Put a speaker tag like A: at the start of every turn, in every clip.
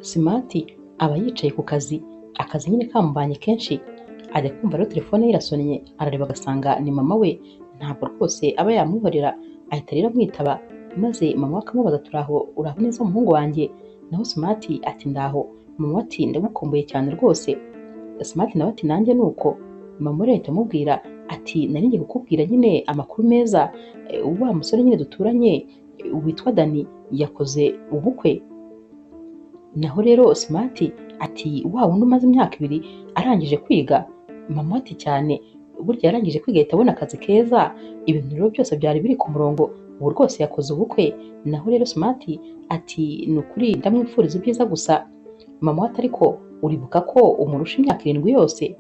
A: Simati aba yicaye ku kazi, akazi nyine kamubanye kenshi, ajya kumva rero telefone ye irasonnye, arareba agasanga ni mama we, ntabwo rwose aba yamwihorera, ahita rero amwitaba, maze mama we akamubaza ati uraho, uraho neza muhungu wanjye? Naho Simati ati ndaho. Mama we ati ndagukumbuye cyane rwose. Simati nawe ati nanjye ni uko. Mama we ahita amubwira ati nari ngiye kukubwira nyine amakuru meza, wa musore nyine duturanye witwa Dani yakoze ubukwe. Naho rero Simati ati wa wundi umaze imyaka 2 arangije kwiga? Mama ati cyane, burya yarangije kwiga ahita abona akazi keza, ibintu rero byose byari biri ku murongo, ubu rwose yakoze ubukwe. Naho rero Simati ati ni ukuri ndamwifuriza ibyiza gusa. Mama ati ariko uribuka ko umurusha imyaka 7 yose?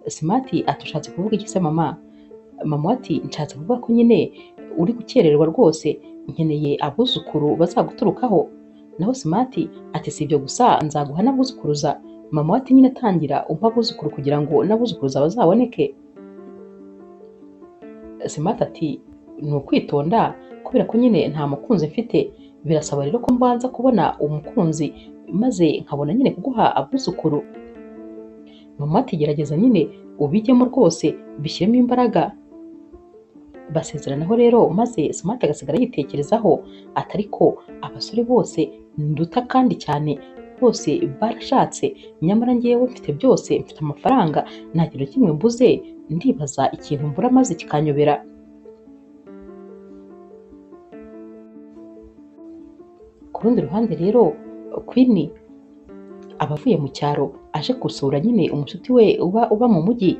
A: Simati ati ushatse kuvuga iki se mama? Mama ati nshatse kuvuga ko nyine uri gukererwa rwose, nkeneye abuzukuru bazaguturukaho. Naho Simati ati si ibyo gusa, nzaguha n'abuzukuruza. Mama ati nyine tangira umpa abuzukuru kugira ngo n'abuzukuruza bazaboneke. Simati ati ni ukwitonda kubera ko nyine nta mukunzi mfite, birasaba rero ko mbanza kubona umukunzi maze nkabona nyine kuguha abuzukuru. Mama ati gerageza nyine ubijyemo rwose, bishyiremo imbaraga. Basezeranaho rero, maze Simati agasigara yitekerezaho ati ariko abasore bose nduta kandi cyane bose barashatse, nyamara njyewe mfite byose, mfite amafaranga, nta kintu kimwe mbuze, ndibaza ikintu mbura maze kikanyobera. Ku rundi ruhande rero Queen aba avuye mu cyaro aje gusura nyine umushuti we uba mu mujyi,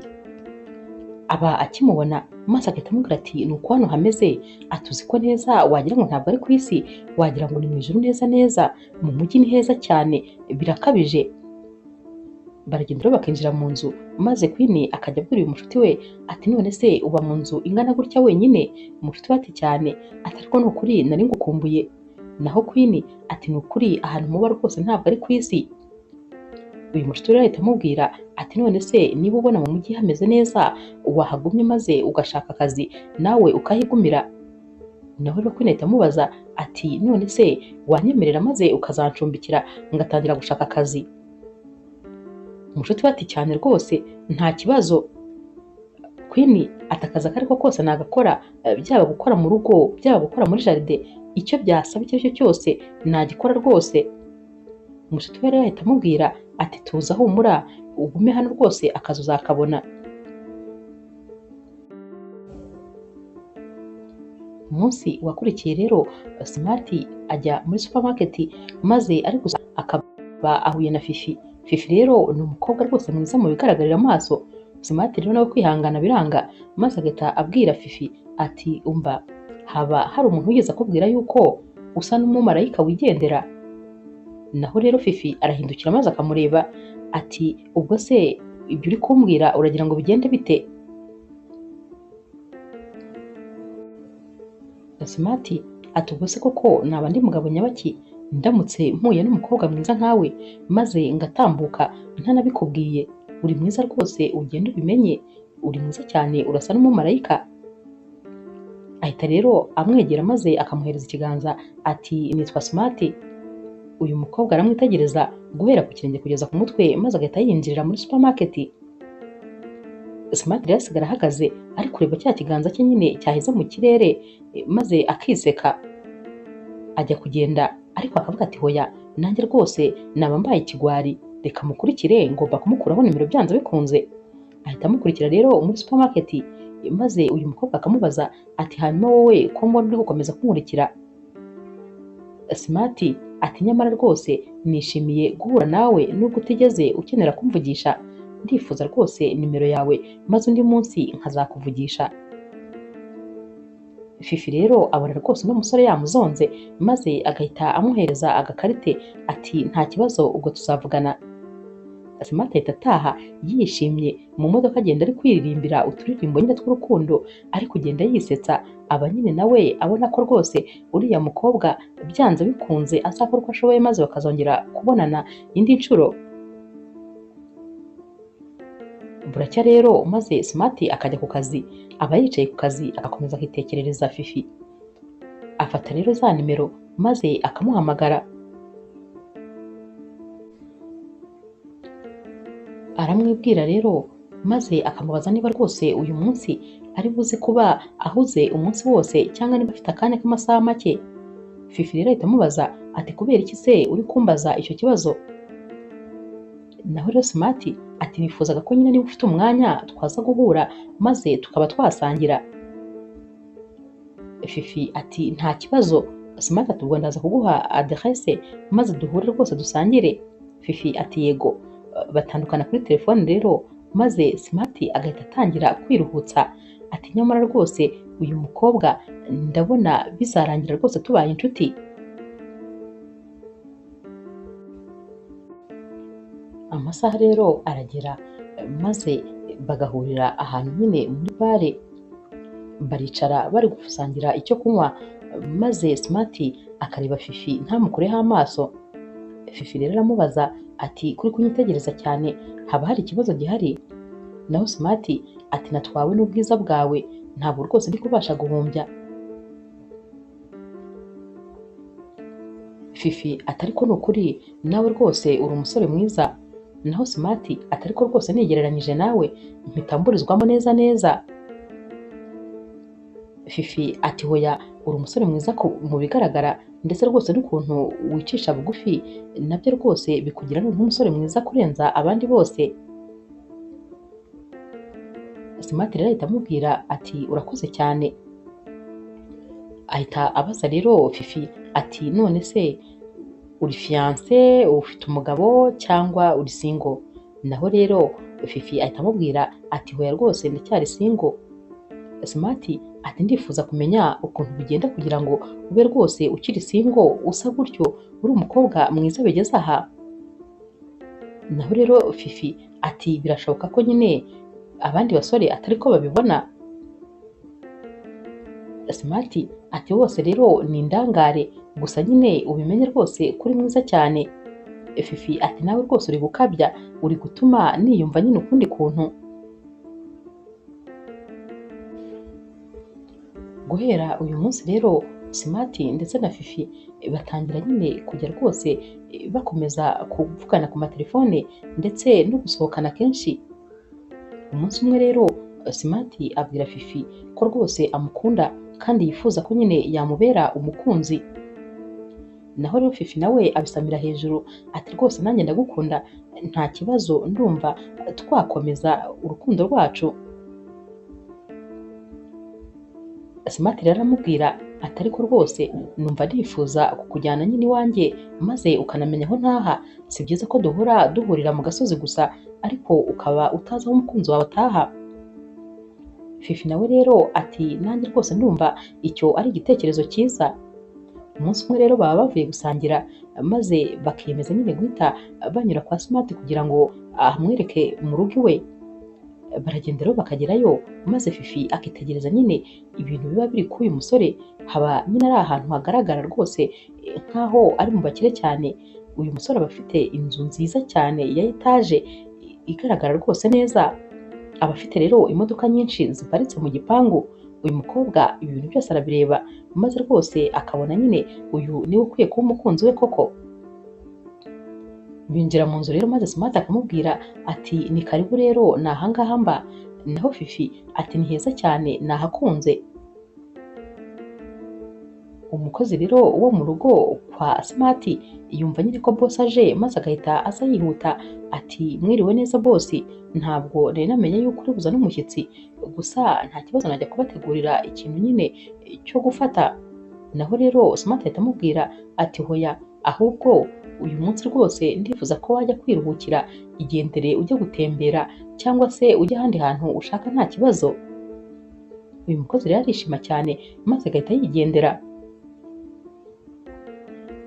A: aba akimubona maze agahita amubwira ati ni uko hano hameze, atuzi ko neza wagira ngo ntabwo ari ku isi, wagira ngo ni mu ijuru neza neza, mu mujyi ni heza cyane birakabije. Baragenda rero bakinjira mu nzu, maze Queen akajya abwira uyu mushuti we ati none se uba mu nzu ingana gutya wenyine? Umushuti we ati cyane, ati ariko ni ukuri nari ngukumbuye. Naho Queen ati ni ukuri ahantu muba rwose ntabwo ari ku isi. Uyu mushuti rero ahita amubwira ati none se niba ubona mu mujyi hameze neza wahagumye maze ugashaka akazi nawe ukahigumira? Naho rero Queen ahita amubaza ati none se wanyemerera maze ukazancumbikira ngatangira gushaka akazi? Umushuti we ati cyane rwose nta kibazo. Queen ati akazi ako ariko kose nagakora, byaba gukora mu rugo, byaba gukora muri jaride, icyo byasaba icyo ari cyo cyose nagikora rwose. Umushuti we rero ahita amubwira ati tuza humura ugume hano rwose akazi uzakabona. Umunsi wakurikiye rero Simati ajya muri supermarket maze ari gusa akaba ahuye na Fifi. Fifi rero ni umukobwa rwose mwiza mu bigaragarira amaso. Simati rero nawe kwihangana biranga, maze agahita abwira Fifi ati umva, haba hari umuntu wigeze akubwira yuko usa n'umumarayika wigendera? Naho rero Fifi arahindukira maze akamureba ati ubwo se ibyo uri kumbwira uragira ngo bigende bite? Simati ati ubwo se koko naba ndi mugabo nyabaki ndamutse mpuye n'umukobwa mwiza nkawe maze ngatambuka ntanabikubwiye? Uri mwiza rwose ugende ubimenye, uri mwiza cyane urasa n'umumarayika. Ahita rero amwegera maze akamuhereza ikiganza ati nitwa Simati. Uyu mukobwa aramwitegereza guhera ku kirenge kugeza ku mutwe, maze agahita yinjirira muri supermarket. Simati rero asigara ahagaze ari kureba cya kiganza cye nyine cyaheze mu kirere, maze akiseka ajya kugenda, ariko akavuga ati hoya nanjye rwose naba mbaye ikigwari, reka mukurikire, ngomba kumukuraho nimero byanze bikunze. Ahita amukurikira rero muri supermarket, maze uyu mukobwa akamubaza ati hanyuma wowe ko mbona uri gukomeza kunkurikira? Simati ati nyamara rwose nishimiye guhura nawe nubwo utigeze ukenera kumvugisha, ndifuza rwose nimero yawe maze undi munsi nkazakuvugisha. Fifi rero abona rwose uno musore yamuzonze, maze agahita amuhereza agakarite ati nta kibazo ubwo tuzavugana. Simati ahita ataha yishimye mu modoka, agenda ari kwiririmbira uturirimbo nyine tw'urukundo, ari kugenda yisetsa, aba nyine nawe abona ko rwose uriya mukobwa byanze bikunze azakora uko ashoboye maze bakazongera kubonana indi nshuro. Buracya rero maze Simati akajya ku kazi, aba yicaye ku kazi agakomeza akitekerereza Fifi. Afata rero za nimero maze akamuhamagara. Aramwibwira rero maze akamubaza niba rwose uyu munsi ari buze kuba ahuze umunsi wose cyangwa niba afite akanya k'amasaha make. Fifi rero ahita amubaza ati kubera iki se uri kumbaza icyo kibazo? Naho rero Smart ati nifuzaga ko nyine niba ufite umwanya twaza guhura maze tukaba twasangira. Fifi ati nta kibazo. Smart ati ubwo ndaza kuguha aderese maze duhure rwose dusangire. Fifi ati yego. Batandukana kuri telefone rero maze Smart agahita atangira kwiruhutsa ati nyamara rwose uyu mukobwa ndabona bizarangira rwose tubaye inshuti. Amasaha rero aragera maze bagahurira ahantu nyine muri bare, baricara bari gusangira icyo kunywa maze Smart akareba Fifi ntamukureho amaso. Fifi rero aramubaza ati kuri kunyitegereza cyane haba hari ikibazo gihari? Naho Smart ati natwawe n'ubwiza bwawe ntabwo rwose ndi kubasha guhumbya. Fifi ati ariko ni ukuri nawe rwose uri umusore mwiza. Naho Smart ati ariko rwose nigereranyije nawe mpita mburizwamo neza neza. Fifi ati hoya uri umusore mwiza mu bigaragara ndetse rwose n'ukuntu wicisha bugufi nabyo rwose bikugira nk'umusore mwiza kurenza abandi bose. Smart rero ahita amubwira ati urakoze cyane. Ahita abaza rero Fifi ati none se uri fiancé, ufite umugabo cyangwa uri single? Naho rero Fifi ahita amubwira ati hoya rwose ndacyari single. Smart ati ndifuza kumenya ukuntu bigenda kugira ngo ube rwose ukiri single usa gutyo uri umukobwa mwiza bigeze aha. Naho rero Fifi ati birashoboka ko nyine abandi basore atari ko babibona. Smart ati bose rero ni indangare gusa nyine ubimenye rwose kuri mwiza cyane. Fifi ati nawe rwose uri gukabya, uri gutuma niyumva nyine ukundi kuntu. Guhera uyu munsi rero Smart ndetse na Fifi batangira nyine kujya rwose bakomeza kuvugana ku matelefone ndetse no gusohokana kenshi. Umunsi umwe rero Smart abwira Fifi ko rwose amukunda kandi yifuza ko nyine yamubera umukunzi. Naho rero Fifi nawe abisamira hejuru ati rwose nanjye ndagukunda nta kibazo ndumva twakomeza urukundo rwacu. Smart rero aramubwira ati ariko rwose numva nifuza kukujyana nyine iwanjye maze ukanamenya aho ntaha, si byiza ko duhora duhurira mu gasozi gusa ariko ukaba utazi aho umukunzi wawe ataha. Fifi nawe rero ati nanjye rwose ndumva icyo ari igitekerezo cyiza. Umunsi umwe rero baba bavuye gusangira maze bakiyemeza nyine guhita banyura kwa Smart kugira ngo amwereke mu rugo iwe. Baragenda rero bakagerayo maze Fifi akitegereza nyine ibintu biba biri kuri uyu musore, haba nyine ari ahantu hagaragara rwose nk'aho ari mu bakire cyane. Uyu musore aba afite inzu nziza cyane ya etaje igaragara rwose neza, aba afite rero imodoka nyinshi ziparitse mu gipangu. Uyu mukobwa ibi bintu byose arabireba maze rwose akabona nyine uyu niwe ukwiye kuba umukunzi we koko. Binjira mu nzu rero maze Smart akamubwira ati ni karibu rero ni ahangaha mba. Naho Fifi ati ni heza cyane nahakunze. Umukozi rero wo mu rugo kwa Smart yumva nyine ko boss aje maze agahita aza yihuta ati mwiriwe neza boss, ntabwo nari namenye yuko uri buzane umushyitsi, gusa nta kibazo najya kubategurira ikintu nyine cyo gufata. Naho rero Smart ahita amubwira ati hoya ahubwo uyu munsi rwose ndifuza ko wajya kwiruhukira, igendere ujye gutembera cyangwa se ujye ahandi hantu ushaka nta kibazo. Uyu mukozi rero arishima cyane maze agahita yigendera.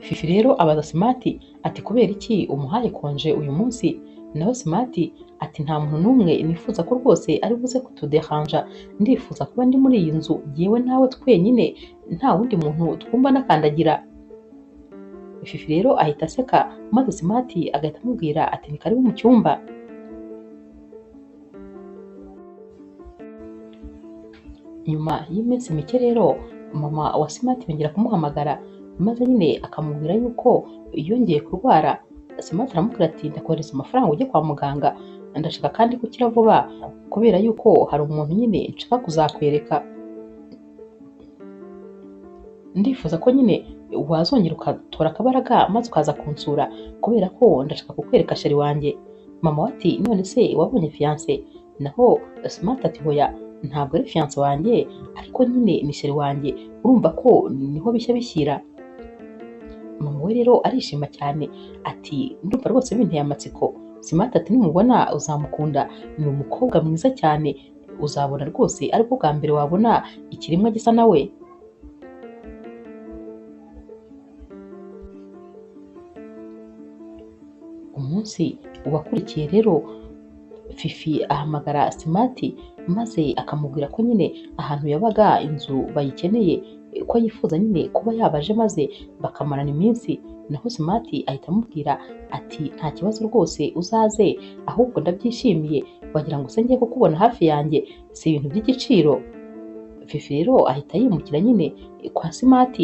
A: Fifi rero abaza Smart ati kubera iki umuhaye konje uyu munsi? Naho Smart ati nta muntu n'umwe nifuza ko rwose ari buze kutuderanja, ndifuza kuba ndi muri iyi nzu yewe nawe twenyine nta wundi muntu twumva nakandagira. Fifi rero ahita aseka maze Smart agahita amubwira ati ni karibu mu cyumba. Nyuma y'iminsi mike rero mama wa Smart yongera kumuhamagara maze nyine akamubwira yuko yongeye kurwara. Smart aramubwira ati ndakohereza amafaranga ujye kwa muganga, Ndashaka kandi ko ukira vuba kubera yuko hari umuntu nyine nshaka kuzakwereka. Ndifuza ko nyine wazongera ugatora akabaraga maze ukaza kunsura kubera ko ndashaka kukwereka sheri wanjye. Mama we ati none se wabonye fiyanse? Naho Smart ati hoya ntabwo ari fiyanse wanjye ariko nyine ni sheri wanjye, urumva ko niho bishya bishyira. Mama we rero arishima cyane ati ndumva rwose binteye amatsiko. Smart ati numubona uzamukunda, ni umukobwa mwiza cyane, uzabona rwose aribwo bwa mbere wabona ikiremwa gisa nawe. Umunsi wakurikiye rero Fifi ahamagara Smart maze akamubwira ko nyine ahantu yabaga inzu bayikeneye, ko yifuza nyine kuba yabaje maze bakamarana iminsi. Naho Smart ahita amubwira ati nta kibazo rwose uzaze, ahubwo ndabyishimiye, wagira ngo se ngiye kukubona hafi yanjye, si ibintu by'igiciro. Fifi rero ahita yimukira nyine kwa Smart.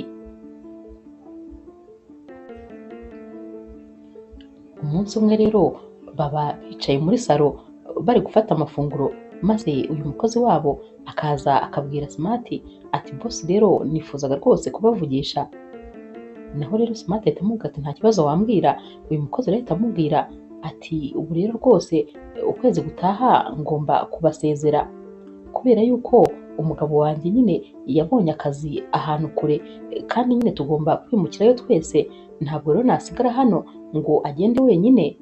A: Umunsi umwe rero baba bicaye muri salo bari gufata amafunguro, maze uyu mukozi wabo akaza akabwira Smart ati boss rero nifuzaga rwose kubavugisha. Naho rero Smart ahita amubwira ati nta kibazo wambwira. Uyu mukozi rero ahita amubwira ati ubu rero rwose ukwezi gutaha ngomba kubasezera kubera yuko umugabo wanjye nyine yabonye akazi ahantu kure kandi nyine tugomba kwimukirayo twese, ntabwo rero nasigara hano ngo agende wenyine.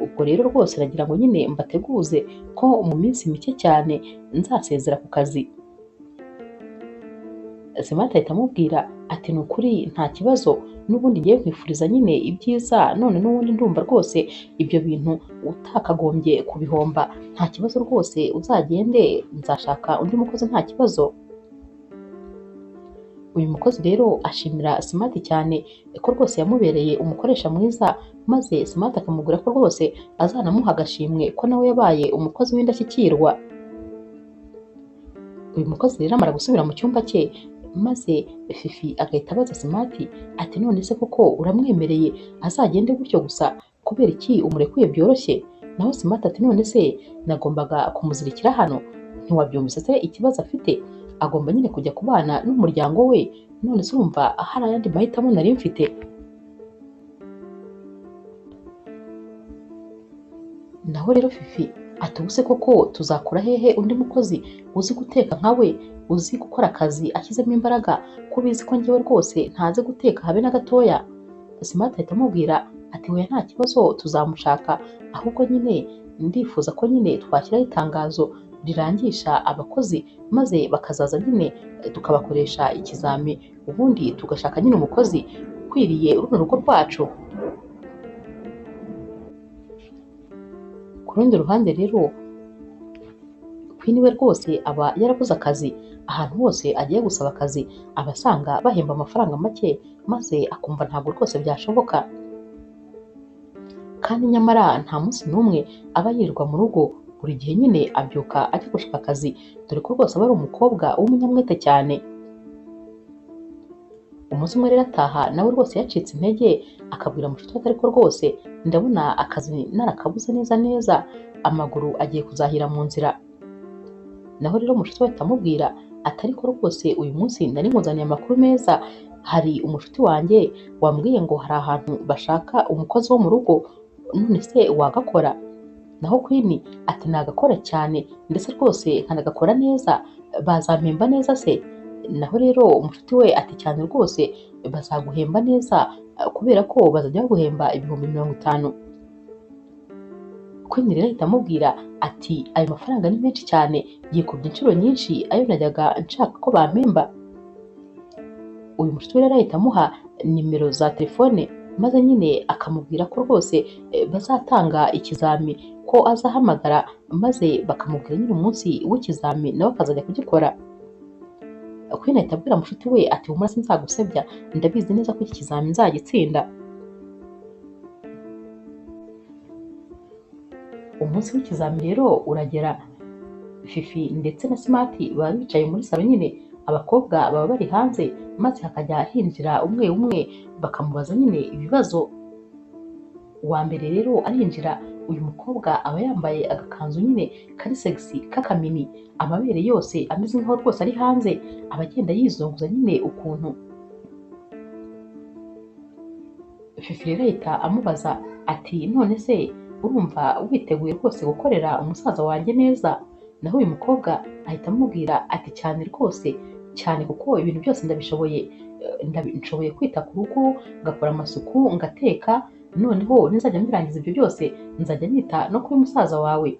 A: Ubwo rero rwose nagira ngo nyine mbateguze ko mu minsi mike cyane nzasezera ku kazi. Smart ahita amubwira ati ni ukuri nta kibazo, n'ubundi ngiye nkwifuriza nyine ibyiza, none n'ubundi ndumva rwose ibyo bintu utakagombye kubihomba, nta kibazo rwose uzagende, nzashaka undi mukozi nta kibazo. Uyu mukozi rero ashimira Smart cyane ko rwose yamubereye umukoresha mwiza, maze Smart akamubwira ko rwose azanamuha agashimwe ko nawe yabaye umukozi w'indashyikirwa. Uyu mukozi rero amara gusubira mu cyumba cye, maze Fifi agahita abaza Smart ati none se koko uramwemereye azagende gutyo gusa, kubera iki umurekuye byoroshye? Naho Smart ati none se nagombaga kumuzirikira hano, ntiwabyumvise se ikibazo afite? Agomba nyine kujya kubana n'umuryango we, none se urumva hari ayandi mahitamo nari mfite? Naho rero Fifi ati ubuse koko tuzakura hehe undi mukozi uzi guteka nka we, uzi gukora akazi ashyizemo imbaraga, ko ubizi ko njyewe rwose ntazi guteka habe na gatoya? Smart ahita amubwira ati hoya nta kibazo tuzamushaka, ahubwo nyine ndifuza ko nyine twashyiraho itangazo rirangisha abakozi maze bakazaza nyine tukabakoresha ikizami, ubundi tugashaka nyine umukozi ukwiriye runo rugo rwacu. Ku rundi ruhande rero Queen we rwose aba yarabuze akazi, ahantu hose agiye gusaba akazi aba asanga bahemba amafaranga make, maze akumva ntabwo rwose byashoboka. Kandi nyamara nta munsi n'umwe aba yirirwa mu rugo, buri gihe nyine abyuka ajya gushaka akazi, dore ko rwose aba ari umukobwa w'umunyamwete cyane. Umunsi umwe rero ataha nawe rwose yacitse intege, akabwira mushuti we ariko rwose ndabona akazi narakabuze neza neza, amaguru agiye kuzahira mu nzira. Naho rero mushuti we ahita amubwira ati ariko rwose uyu munsi nari nkuzaniye amakuru meza, hari umushuti wanjye wambwiye ngo hari ahantu bashaka umukozi wo mu rugo, none se wagakora? Naho Queen ati nagakora cyane ndetse rwose nkanagakora neza, bazampemba neza se? Naho rero umushuti we ati cyane rwose bazaguhemba neza kubera ko bazajya baguhemba 50,000. Queen rero ahita amubwira ati ayo mafaranga ni menshi cyane, yikubye inshuro nyinshi ayo najyaga nshaka ko bampemba. Uyu mushuti we rero ahita amuha nimero za telefone, maze nyine akamubwira ko rwose bazatanga ikizami, ko azahamagara maze bakamubwira nyine umunsi w'ikizami nawe akazajya kugikora. Queen ahita abwira mushuti we ati humura sinzagusebya, ndabizi neza ko iki kizami nzagitsinda. Umunsi w'ikizami rero uragera, Fifi ndetse na Smart baba bicaye muri salo nyine, abakobwa baba bari hanze, maze hakajya hinjira umwe umwe bakamubaza nyine ibibazo. Uwa mbere rero arinjira Uyu mukobwa aba yambaye agakanzu nyine kari sexy k'akamini, amabere yose ameze nk'aho rwose ari hanze, aba agenda yizunguza nyine ukuntu. Fifi rero ahita amubaza ati none se urumva witeguye rwose gukorera umusaza wanjye neza? Naho uyu mukobwa ahita amubwira ati cyane rwose cyane, kuko ibintu byose ndabishoboye, nshoboye kwita ku rugo, ngakora amasuku, ngateka, noneho nizajya mbirangiza ibyo byose nzajya nita no kuri musaza wawe.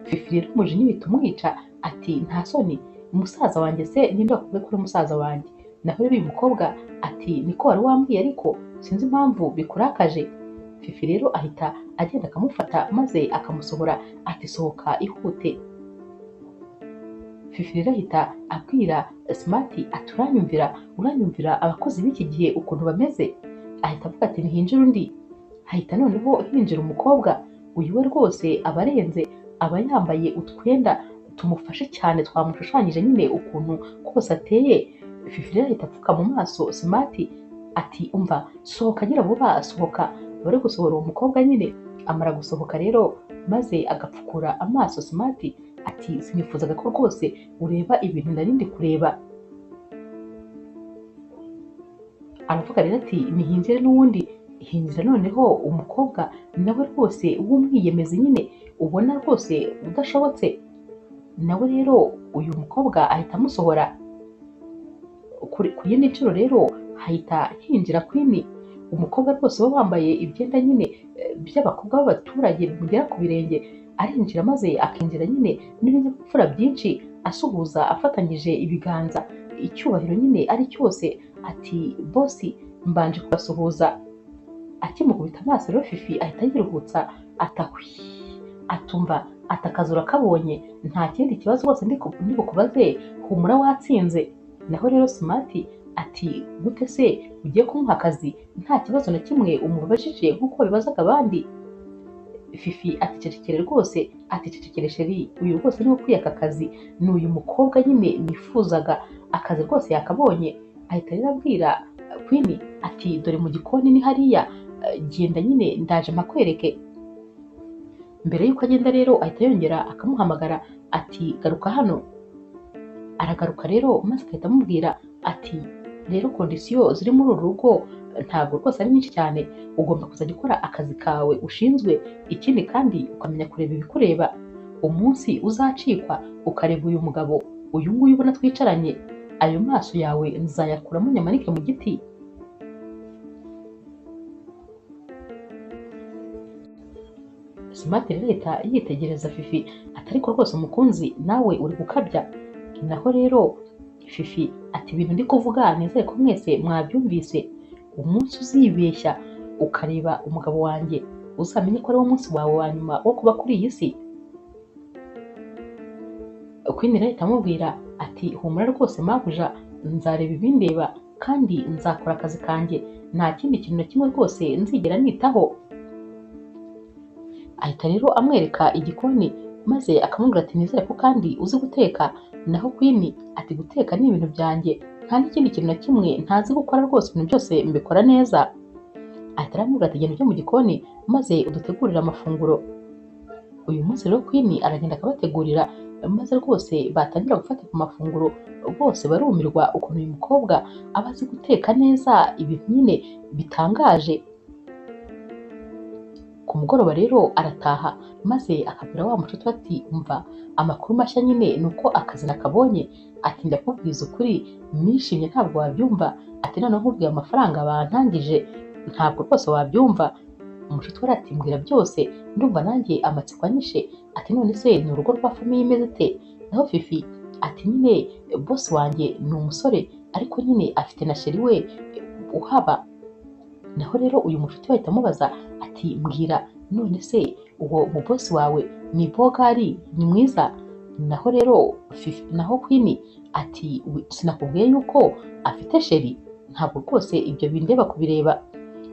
A: Fifi rero umujinya uhita umwica ati nta soni, musaza wanjye se ninde wakubwiye ko uri musaza wanjye? Naho rero uyu mukobwa ati niko wari wambwiye ariko sinzi impamvu bikurakaje. Fifi rero ahita agenda akamufata maze akamusohora ati sohoka ihute. Fifi rero ahita abwira Smart ati uranyumvira, uranyumvira abakozi b'iki gihe ukuntu bameze? Ahita avuga ati ntihinjira undi. Hahita noneho hinjira umukobwa, uyu we rwose aba arenze, aba yambaye utwenda tumufashe cyane twamushushanyije nyine ukuntu kose ateye. Fifi rero ahita apfuka mu maso Smart ati umva sohoka gira vuba sohoka. Bari gusohora uwo mukobwa nyine, amara gusohoka rero maze agapfukura amaso Smart ati sinifuzaga ko rwose ureba ibintu nari ndi kureba. Aravuga rero ati nihinjire n'uwundi, hinjira noneho umukobwa nawe rwose w'umwiyemezi nyine ubona rwose udashobotse. Nawe rero uyu mukobwa ahita amusohora. Ku yindi nshuro rero hahita hinjira Queen, umukobwa rwose uba wambaye ibyenda nyine by'abakobwa b'abaturage bimugera ku birenge, arinjira maze akinjira nyine n'ibinyabupfura byinshi, asuhuza afatanyije ibiganza, icyubahiro nyine ari cyose, ati bosi mbanje kubasuhuza. Akimukubita amaso rero Fifi ahita yiruhutsa atahwi, atumva atakaza urakabonye, nta kindi kibazo rwose ndi bukubaze, humura watsinze. Naho rero Smart ati gute se ugiye kumuha akazi nta kibazo na kimwe umubajije nk'uko babibazaga abandi? Fifi ati cecekere rwose, ati cecekere sheri, uyu rwose niwe ukwiye aka kazi, ni uyu mukobwa nyine nifuzaga, akazi rwose yakabonye. Ahita rero abwira Queen ati dore mu gikoni ni hariya, genda nyine ndaje mpakwereke. Mbere y'uko agenda rero ahita yongera akamuhamagara ati garuka hano. Aragaruka rero maze agahita amubwira ati rero kondisiyo ziri muri uru rugo ntabwo rwose ari nyinshi cyane, ugomba kuzajya ukora akazi kawe ushinzwe, ikindi kandi ukamenya kureba ibikureba. Umunsi uzacikwa ukareba uyu mugabo uyu nguyu ubona twicaranye, ayo maso yawe nzayakuramo nyamanike mu giti. Smart rero ahita yitegereza Fifi ati ariko rwose umukunzi nawe uri gukabya. Naho rero Fifi ati ibintu ndi kuvuga nizere ko mwese mwabyumvise, umunsi uzibeshya ukareba umugabo wanjye uzamenye ko ari wo munsi wawe wa nyuma wo kuba kuri iyi si. Queen rero ahita amubwira ati humura rwose mabuja, nzareba ibindeba kandi nzakora akazi kanjye, nta kindi kintu na kimwe rwose nzigera nitaho. Ahita rero amwereka igikoni maze akamubwira ati nizere ko kandi uzi guteka. Naho Queen ati guteka ni ibintu byanjye, nta n'ikindi kintu na kimwe ntazi gukora rwose, ibintu byose mbikora neza. Ahita aramubwira ati genda ujye mu gikoni maze udutegurire amafunguro. Uyu munsi rero Queen aragenda akabategurira, maze rwose batangira gufata ku mafunguro bose barumirwa ukuntu uyu mukobwa aba azi guteka neza ibintu nyine bitangaje. Ku mugoroba rero arataha maze akabwira wa mucuti we ati umva amakuru mashya nyine ni uko akazi nakabonye, ati ndakubwiza ukuri nishimye ntabwo wabyumva, ati noneho nkubwiye amafaranga bantangije ntabwo rwose wabyumva. Umucuti we ati mbwira byose ndumva nanjye amatsiko anyishe, ati none se ni urugo rwa famiye imeze ite? Naho Fifi ati nyine bosi wanjye ni umusore ariko nyine afite na sheri we uhaba. Naho rero uyu mucuti we ahita amubaza ati mbwira none se uwo mu bosi wawe ni bogari ni mwiza? Naho rero Fifi, naho Queen ati sinakubwiye yuko afite sheri, ntabwo rwose ibyo bindeba kubireba.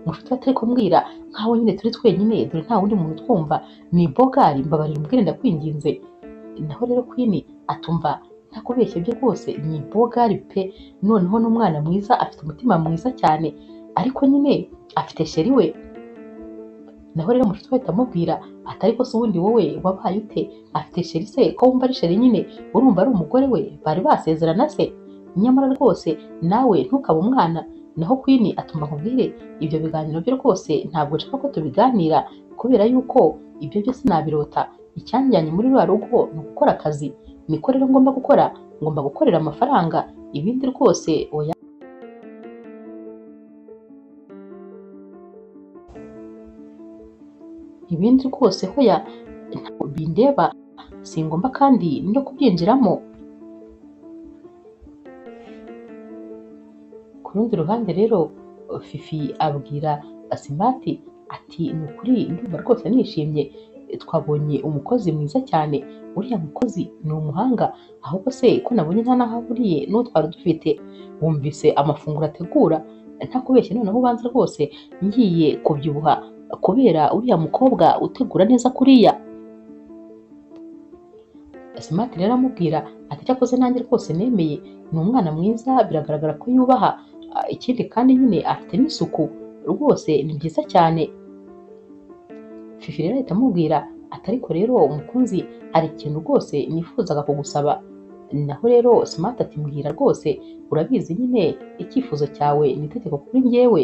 A: Mushuti atari kumbwira nkaho nyine turi twenyine dore nta wundi muntu twumva, ni bogari mbabarira umbwire ndakwinginze. Naho rero Queen atumva ntakubeshye byo rwose ni bogari pe, noneho n'umwana mwiza afite umutima mwiza cyane, ariko nyine afite sheri we. Naho rero mushuti we ahita amubwira ati ariko se ubundi wowe wabaye ute? Afite chéri se ko wumva ari chéri nyine, urumva ari umugore we bari basezerana se? Nyamara rwose nawe ntukabe umwana. Naho Queen atuma nkubwire ibyo biganiro byo rwose ntabwo nshaka ko tubiganira kubera yuko ibyo byo sinabirota. Icyanjyanye muri ruriya rugo ni ugukora akazi, niko rero ngomba gukora, ngomba gukorera amafaranga, ibindi rwose oya. Ibindi rwose hoya ntabwo bindeba, singomba kandi no kubyinjiramo. Ku rundi ruhande rero Fifi abwira Simati ati ni ukuri ndumva rwose nishimye, twabonye umukozi mwiza cyane, uriya mukozi ni umuhanga, ahubwo se ko nabonye nta n'aho ahuriye n'uwo twari dufite, wumvise amafunguro ategura, ntakubeshye noneho ubanza rwose ngiye kubyibuha kubera uriya mukobwa utegura neza kuriya. Simati rero aramubwira ati cyakoze nanjye rwose nemeye, ni umwana mwiza biragaragara ko yubaha, ikindi kandi nyine afite n'isuku rwose ni byiza cyane. Fifi rero ahita amubwira ati ariko rero umukunzi hari ikintu rwose nifuzaga kugusaba. Naho rero Simati ati mbwira rwose, urabizi nyine icyifuzo cyawe ni itegeko kuri njyewe.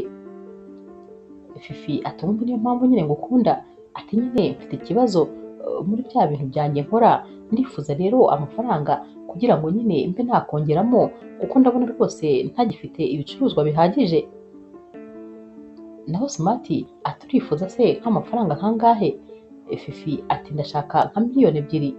A: Fifi ati ubundi niyo mpamvu nyine ngukunda, ati nyine mfite ikibazo muri bya bintu byanjye nkora, ndifuza rero amafaranga kugira ngo nyine mbe nakongeramo kuko ndabona rwose ntagifite ibicuruzwa bihagije. Naho Simati ati urifuza se nk'amafaranga nkangahe? Fifi ati ndashaka nka 2,000,000.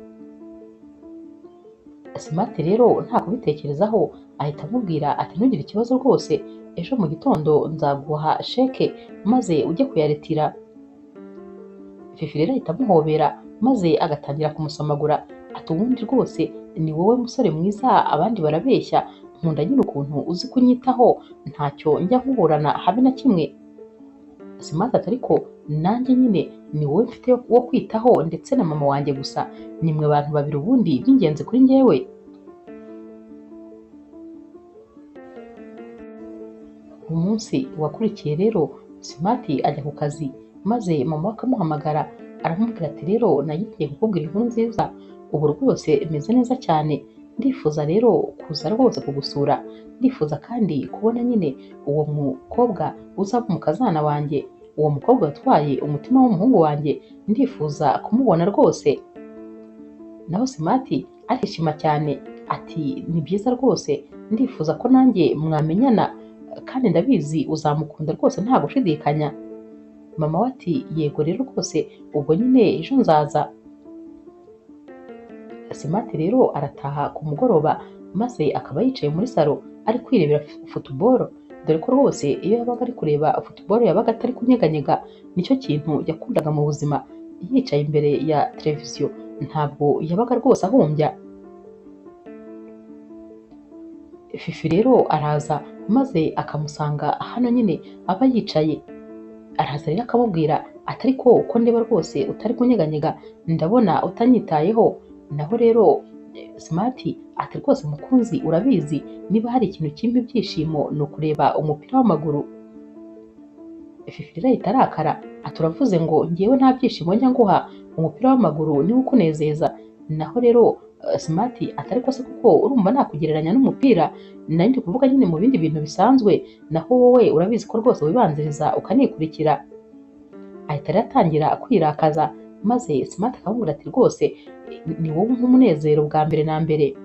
A: Simati rero nta kubitekerezaho ahita amubwira ati ntugire ikibazo rwose, ejo mu gitondo nzaguha sheke maze ujye kuyaretira. Fifi rero ahita amuhobera maze agatangira kumusomagura ati ubundi rwose ni wowe musore mwiza, abandi barabeshya, nkunda nyine ukuntu uzi kunyitaho, ntacyo njya nkuburana habe na kimwe. Simati ati ariko nanjye nyine ni wowe mfite wo kwitaho ndetse na mama wanjye gusa, ni mwe bantu babiri ubundi b'ingenzi kuri njyewe. Umunsi wakurikiye rero Simati ajya ku kazi maze mama we akamuhamagara aramubwira ati rero nagiye kukubwira inkuru nziza, ubu rwose meze neza cyane, ndifuza rero kuza rwose kugusura, ndifuza kandi kubona nyine uwo mukobwa uzaba umukazana wanjye, uwo mukobwa watwaye umutima w'umuhungu wanjye, ndifuza kumubona rwose. Naho Simati arishima cyane ati ni byiza rwose, ndifuza ko nanjye mwamenyana kandi ndabizi uzamukunda rwose nta gushidikanya. Mama we ati yego rero rwose ubwo nyine ejo nzaza. Simati rero arataha ku mugoroba maze akaba yicaye muri salo ari kwirebera futuboro, dore ko rwose iyo yabaga ari kureba futuboro yabaga atari kunyeganyega, nicyo kintu yakundaga mu buzima. Yicaye imbere ya televiziyo ntabwo yabaga rwose ahumbya. Fifi rero araza maze akamusanga hano nyine aba yicaye, araza rero akamubwira ati ariko uko ndeba rwose utari kunyeganyega ndabona utanyitayeho. Naho rero Simati ati rwose mukunzi urabizi niba hari ikintu kimpa ibyishimo ni ukureba umupira w'amaguru. Fifi rero ahita arakara ati uravuze ngo njyewe nta byishimo njya nguha, umupira w'amaguru niwo ukunezeza. Naho rero Simati ati ariko se kuko urumva nakugereranya n'umupira, nari ndi kuvuga nyine mu bindi bintu bisanzwe, naho wowe urabizi ko rwose wibanziriza ukanikurikira. Ahita rero atangira kwirakaza maze Simati akamubwira ati rwose ni wowe nk'umunezero bwa mbere na mbere.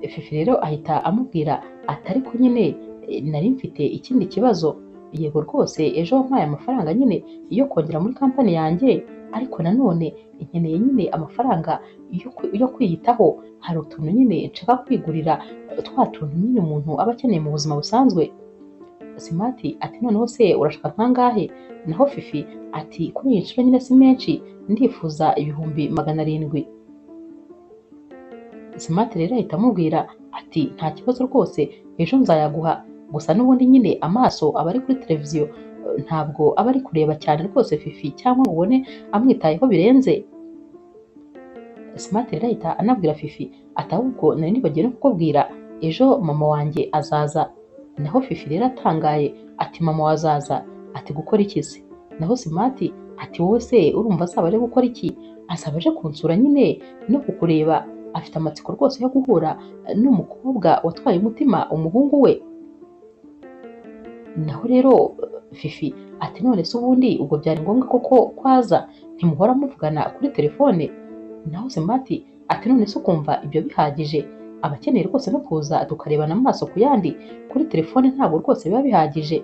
A: Fifi rero ahita amubwira ati ariko nyine nari mfite ikindi kibazo, yego rwose ejo wampaye amafaranga nyine yo kongera muri kampani yanjye, ariko nanone nkeneye nyine amafaranga yo kwiyitaho, hari utuntu nyine nshaka kwigurira, twa tuntu nyine umuntu aba akeneye mu buzima busanzwe. Simati ati noneho se urashaka nkangahe? Naho Fifi ati kuri iyi nshuro nyine si menshi, ndifuza 700,000. Simati rero ahita amubwira ati nta kibazo rwose ejo nzayaguha, gusa n'ubundi nyine amaso aba ari kuri televiziyo ntabwo aba ari kureba cyane rwose Fifi cyangwa ngo ubone amwitayeho birenze. Simati rero ahita anabwira Fifi ati ahubwo nari nibagiwe no kukubwira ejo mama wanjye azaza. Naho Fifi rero atangaye ati mama wazaza? Ati Ati gukora iki se? Naho Simati ati wowe se urumva azaba ari gukora iki? Azaba aje kunsura nyine no kukureba, afite amatsiko rwose yo guhura n'umukobwa watwaye umutima umuhungu we. Naho rero Fifi ati none se ubundi ubwo byari ngombwa koko kwaza, ntimuhora muvugana kuri telefone? Naho Simati ati none se ukumva ibyo bihagije? Aba akeneye rwose no kuza tukarebana amaso ku yandi, kuri telefone ntabwo rwose biba bihagije.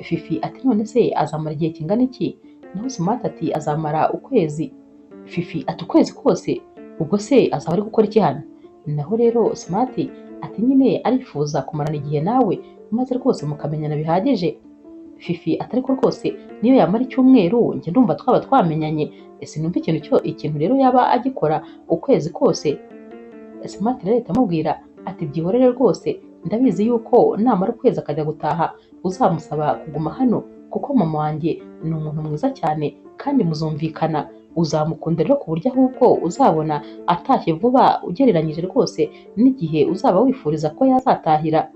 A: Fifi ati none se azamara igihe kingana iki? Naho Simati ati azamara ukwezi. Fifi ati ukwezi kose? Ubwo se azaba ari gukora iki hano? Naho rero Simati ati nyine arifuza kumarana igihe nawe maze rwose mukamenyana bihagije. Fifi ati ariko rwose niyo yamara icyumweru njye ndumva twaba twamenyanye, sinumva ikintu rero yaba agikora ukwezi kose. Simati rero ahita amubwira ati byihorere rwose, ndabizi yuko namara ukwezi akajya gutaha uzamusaba kuguma hano, kuko mama wanjye ni umuntu mwiza cyane kandi muzumvikana, uzamukunda rero ku buryo ahubwo uzabona atashye vuba ugereranyije rwose n'igihe uzaba wifuriza ko yazatahira.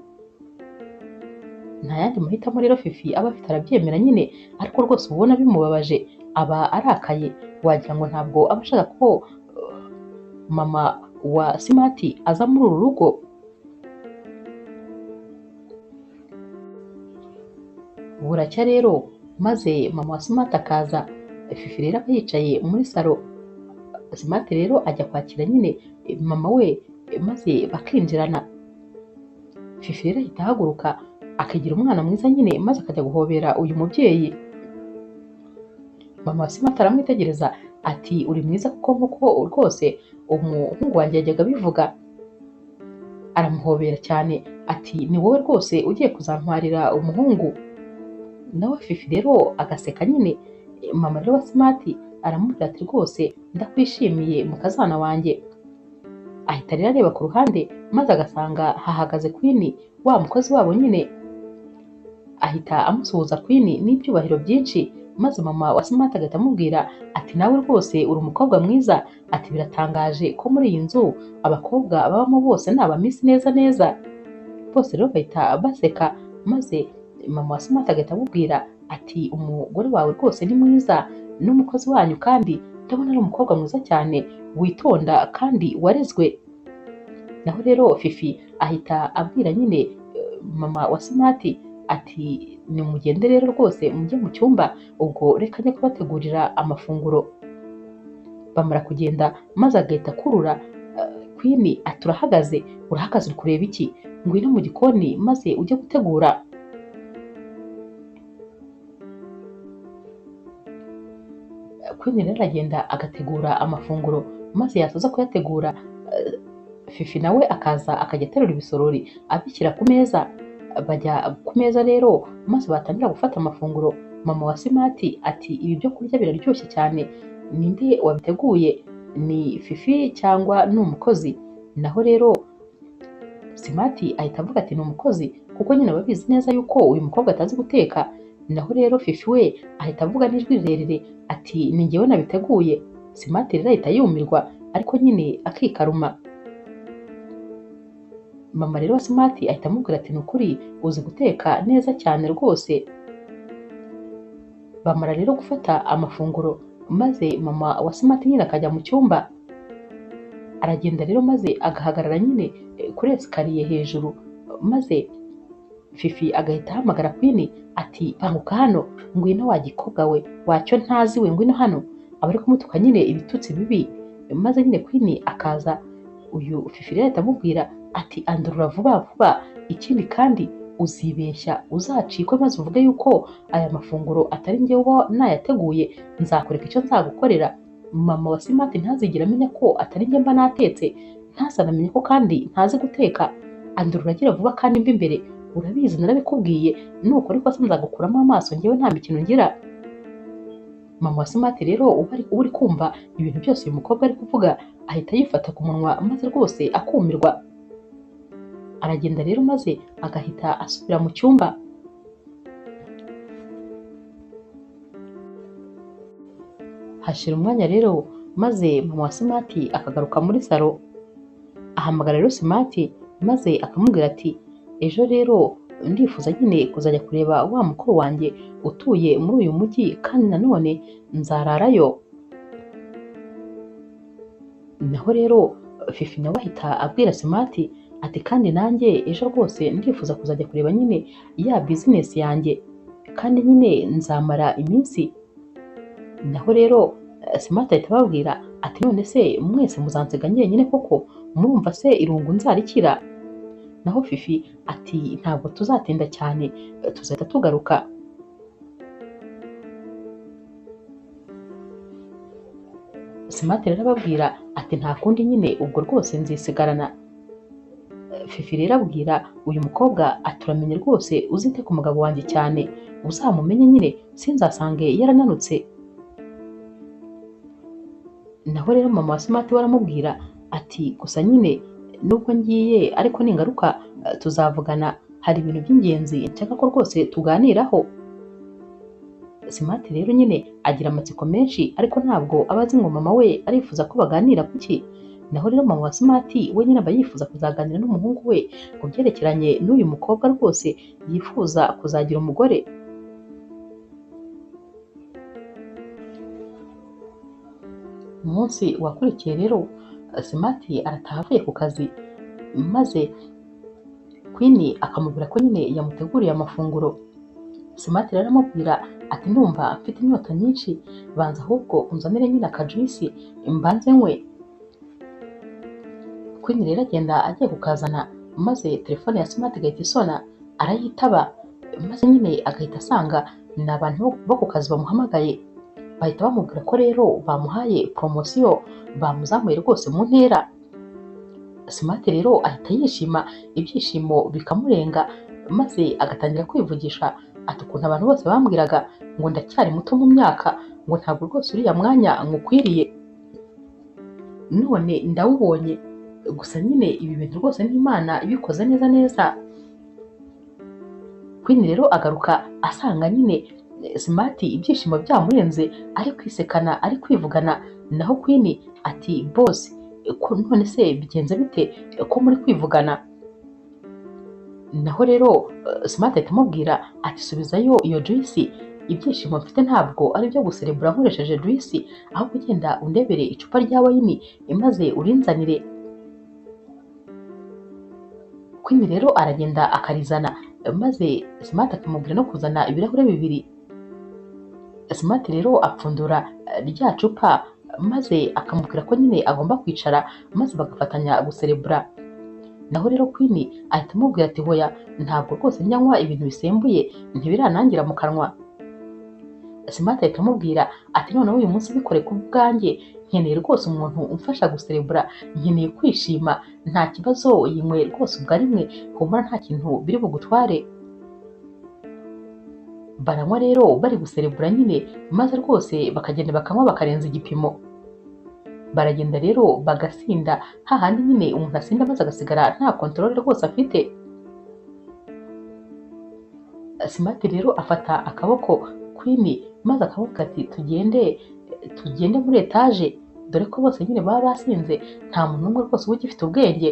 A: Nta yandi mahitamo rero Fifi aba afite, arabyemera nyine, ariko rwose ubona bimubabaje, aba arakaye, wagira ngo ntabwo aba ashaka ko mama wa Simati aza muri uru rugo. Buracya rero maze mama wa Simati akaza. Fifi rero aba yicaye muri salo, Simati rero ajya kwakira nyine mama we maze bakinjirana. Fifi rero ahita ahaguruka akagira umwana mwiza nyine maze akajya guhobera uyu mubyeyi. Mama wa Simati aramwitegereza ati uri mwiza kuko nkuko rwose umuhungu wanjye yajyaga abivuga. Aramuhobera cyane ati ni wowe rwose ugiye kuzantwarira umuhungu. Nawe Fifi rero agaseka nyine. Mama rero wa Simati aramubwira ati rwose ndakwishimiye mukazana wanjye. Ahita rero areba ku ruhande maze agasanga hahagaze Queen, wa mukozi wabo nyine. Ahita amusuhuza Queen n'ibyubahiro byinshi, maze mama wa Simati agahita amubwira ati nawe rwose uri umukobwa mwiza, ati biratangaje ko muri iyi nzu abakobwa babamo bose ni abamisi neza neza. Bose rero bahita baseka, maze mama wa Simati agahita amubwira ati umugore wawe rwose ni mwiza n'umukozi wanyu, kandi ndabona ari umukobwa mwiza cyane witonda kandi warezwe. Naho rero Fifi ahita abwira nyine mama wa Simati ati nimugende rero rwose mujye mu cyumba, ubwo reka njye kubategurira amafunguro. Bamara kugenda maze agahita akurura Queen ati urahagaze, urahagaze uri kureba iki? Ngwino mu gikoni maze ujye gutegura. Queen rero aragenda agategura amafunguro, maze yasoza kuyategura Fifi nawe akaza akajya aterura ibisorori abishyira ku meza. Bajya ku meza rero maze batangira gufata amafunguro. Mama wa Simati ati ibi byo kurya biraryoshye cyane, ninde wabiteguye? Ni Fifi cyangwa ni umukozi? Naho rero Simati ahita avuga ati ni umukozi, kuko nyine ababizi neza yuko uyu mukobwa atazi guteka. Naho rero Fifi we ahita avuga n'ijwi rirerire ati ni njyewe nabiteguye. Simati rero ahita yumirwa, ariko nyine akikaruma. Mama rero wa Simati ahita amubwira ati ni ukuri uzi guteka neza cyane rwose. Bamara rero gufata amafunguro, maze mama wa Simati nyine akajya mu cyumba. Aragenda rero maze agahagarara nyine kuri esikariye hejuru, maze Fifi agahita ahamagara Queen ati banguka hano, ngwino wa gikobwa we, wacyo ntazi we, ngwino hano. Aba ari kumutuka nyine ibitutsi bibi, maze nyine Queen akaza. Uyu Fifi rero ahita amubwira ati andurura vuba vuba, ikindi kandi uzibeshya uzacikwe maze uvuge yuko aya mafunguro atari njyewe uba nayateguye, nzakureka icyo nzagukorera. Mama wa Simati ntazigera amenya ko atari njye mba natetse, ntazanamenye ko kandi ntazi guteka. Andurura agira vuba kandi mva imbere, urabizi narabikubwiye, nukora ikosa nzagukuramo amaso, njyewe nta mikino ngira. Mama wa Simati rero uba uri kumva ibintu byose uyu mukobwa ari kuvuga, ahita yifata ku munwa maze rwose akumirwa. Aragenda rero maze agahita asubira mu cyumba. Hashira umwanya rero maze mama wa Simati akagaruka muri salo. Ahamagara rero Simati maze akamubwira ati ejo rero Ndifuza nyine kuzajya kureba wa mukuru wanjye utuye muri uyu mujyi kandi nanone nzararayo. Naho rero Fifi nawe ahita abwira Simati ati kandi nanjye ejo rwose ndifuza kuzajya kureba nyine ya bizinesi yanjye kandi nyine nzamara iminsi. Naho rero Simati ahita ababwira ati none se mwese muzansiga njyenyine koko, murumva se irungu nzarikira? Naho Fifi ati ntabwo tuzatinda cyane, tuzahita tugaruka. Simati rero ababwira ati nta kundi nyine ubwo rwose nzisigarana. Fifi rero abwira uyu mukobwa ati uramenye rwose uzite ku mugabo wanjye cyane, uzamumenye nyine sinzasange yarananutse. Naho rero mama wa Simati we aramubwira ati gusa nyine nubwo ngiye ariko ningaruka tuzavugana, hari ibintu by'ingenzi nshaka ko rwose tuganiraho. Simati rero nyine agira amatsiko menshi ariko ntabwo aba azi ngo mama we arifuza ko baganira kuki. Naho rero mama wa Simati we nyine aba yifuza kuzaganira n'umuhungu we ku byerekeranye n'uyu mukobwa rwose yifuza kuzagira umugore. Umunsi wakurikiye rero Simati arataha avuye ku kazi, maze Queen akamubwira ko nyine yamuteguriye amafunguro. Simati rero aramubwira ati ndumva mfite inyota nyinshi, banza ahubwo unzanire nyine akajuisi mbanze nywe. Queen rero agenda agiye kukazana, maze telefone ya Simati igahita isona, arayitaba, maze nyine agahita asanga ni abantu bo ku kazi bamuhamagaye. Bahita bamubwira ko rero bamuhaye poromosiyo, bamuzamuye rwose mu ntera. Simati rero ahita yishima, ibyishimo bikamurenga, maze agatangira kwivugisha ati ukuntu abantu bose bambwiraga ngo ndacyari muto mu myaka, ngo ntabwo rwose uriya mwanya ngukwiriye, none ndawubonye. Gusa nyine ibi bintu rwose ni Imana ibikoze neza neza. Queen rero agaruka asanga nyine Simati ibyishimo byamurenze, ari kwisekana, ari kwivugana. Naho Queen ati boss, ko none se bigenze bite ko muri kwivugana? Naho rero Simati ahita amubwira ati subizayo iyo juice, ibyishimo mfite ntabwo ari ibyo guserebura nkoresheje juice, ahubwo ugenda undebere icupa rya wayini maze urinzanire. Queen rero aragenda akarizana, maze Simati akamubwira no kuzana ibirahure bibiri. Simati rero apfundura rya cupa, maze akamubwira ko nyine agomba kwicara maze bagafatanya guserebura. Naho rero Queen ahita amubwira ati hoya ntabwo rwose njyanywa ibintu bisembuye, ntibiranangira mu kanwa. Simati ahita amubwira ati noneho uyu munsi bikore ku bwanjye, nkeneye rwose umuntu umfasha guserebura, nkeneye kwishima, nta kibazo yinywe rwose ubwo ari mwe, humura nta kintu biri bugutware. Baranywa rero bari guserebura nyine, maze rwose bakagenda bakanywa bakarenza igipimo. Baragenda rero bagasinda, hahandi nyine umuntu asinda maze agasigara nta kontorore rwose afite. Simati rero afata akaboko Queen maze akavuga ati tugende, tugende muri etaje, dore ko bose nyine baba basinze, nta muntu n'umwe rwose uba ugifite ubwenge.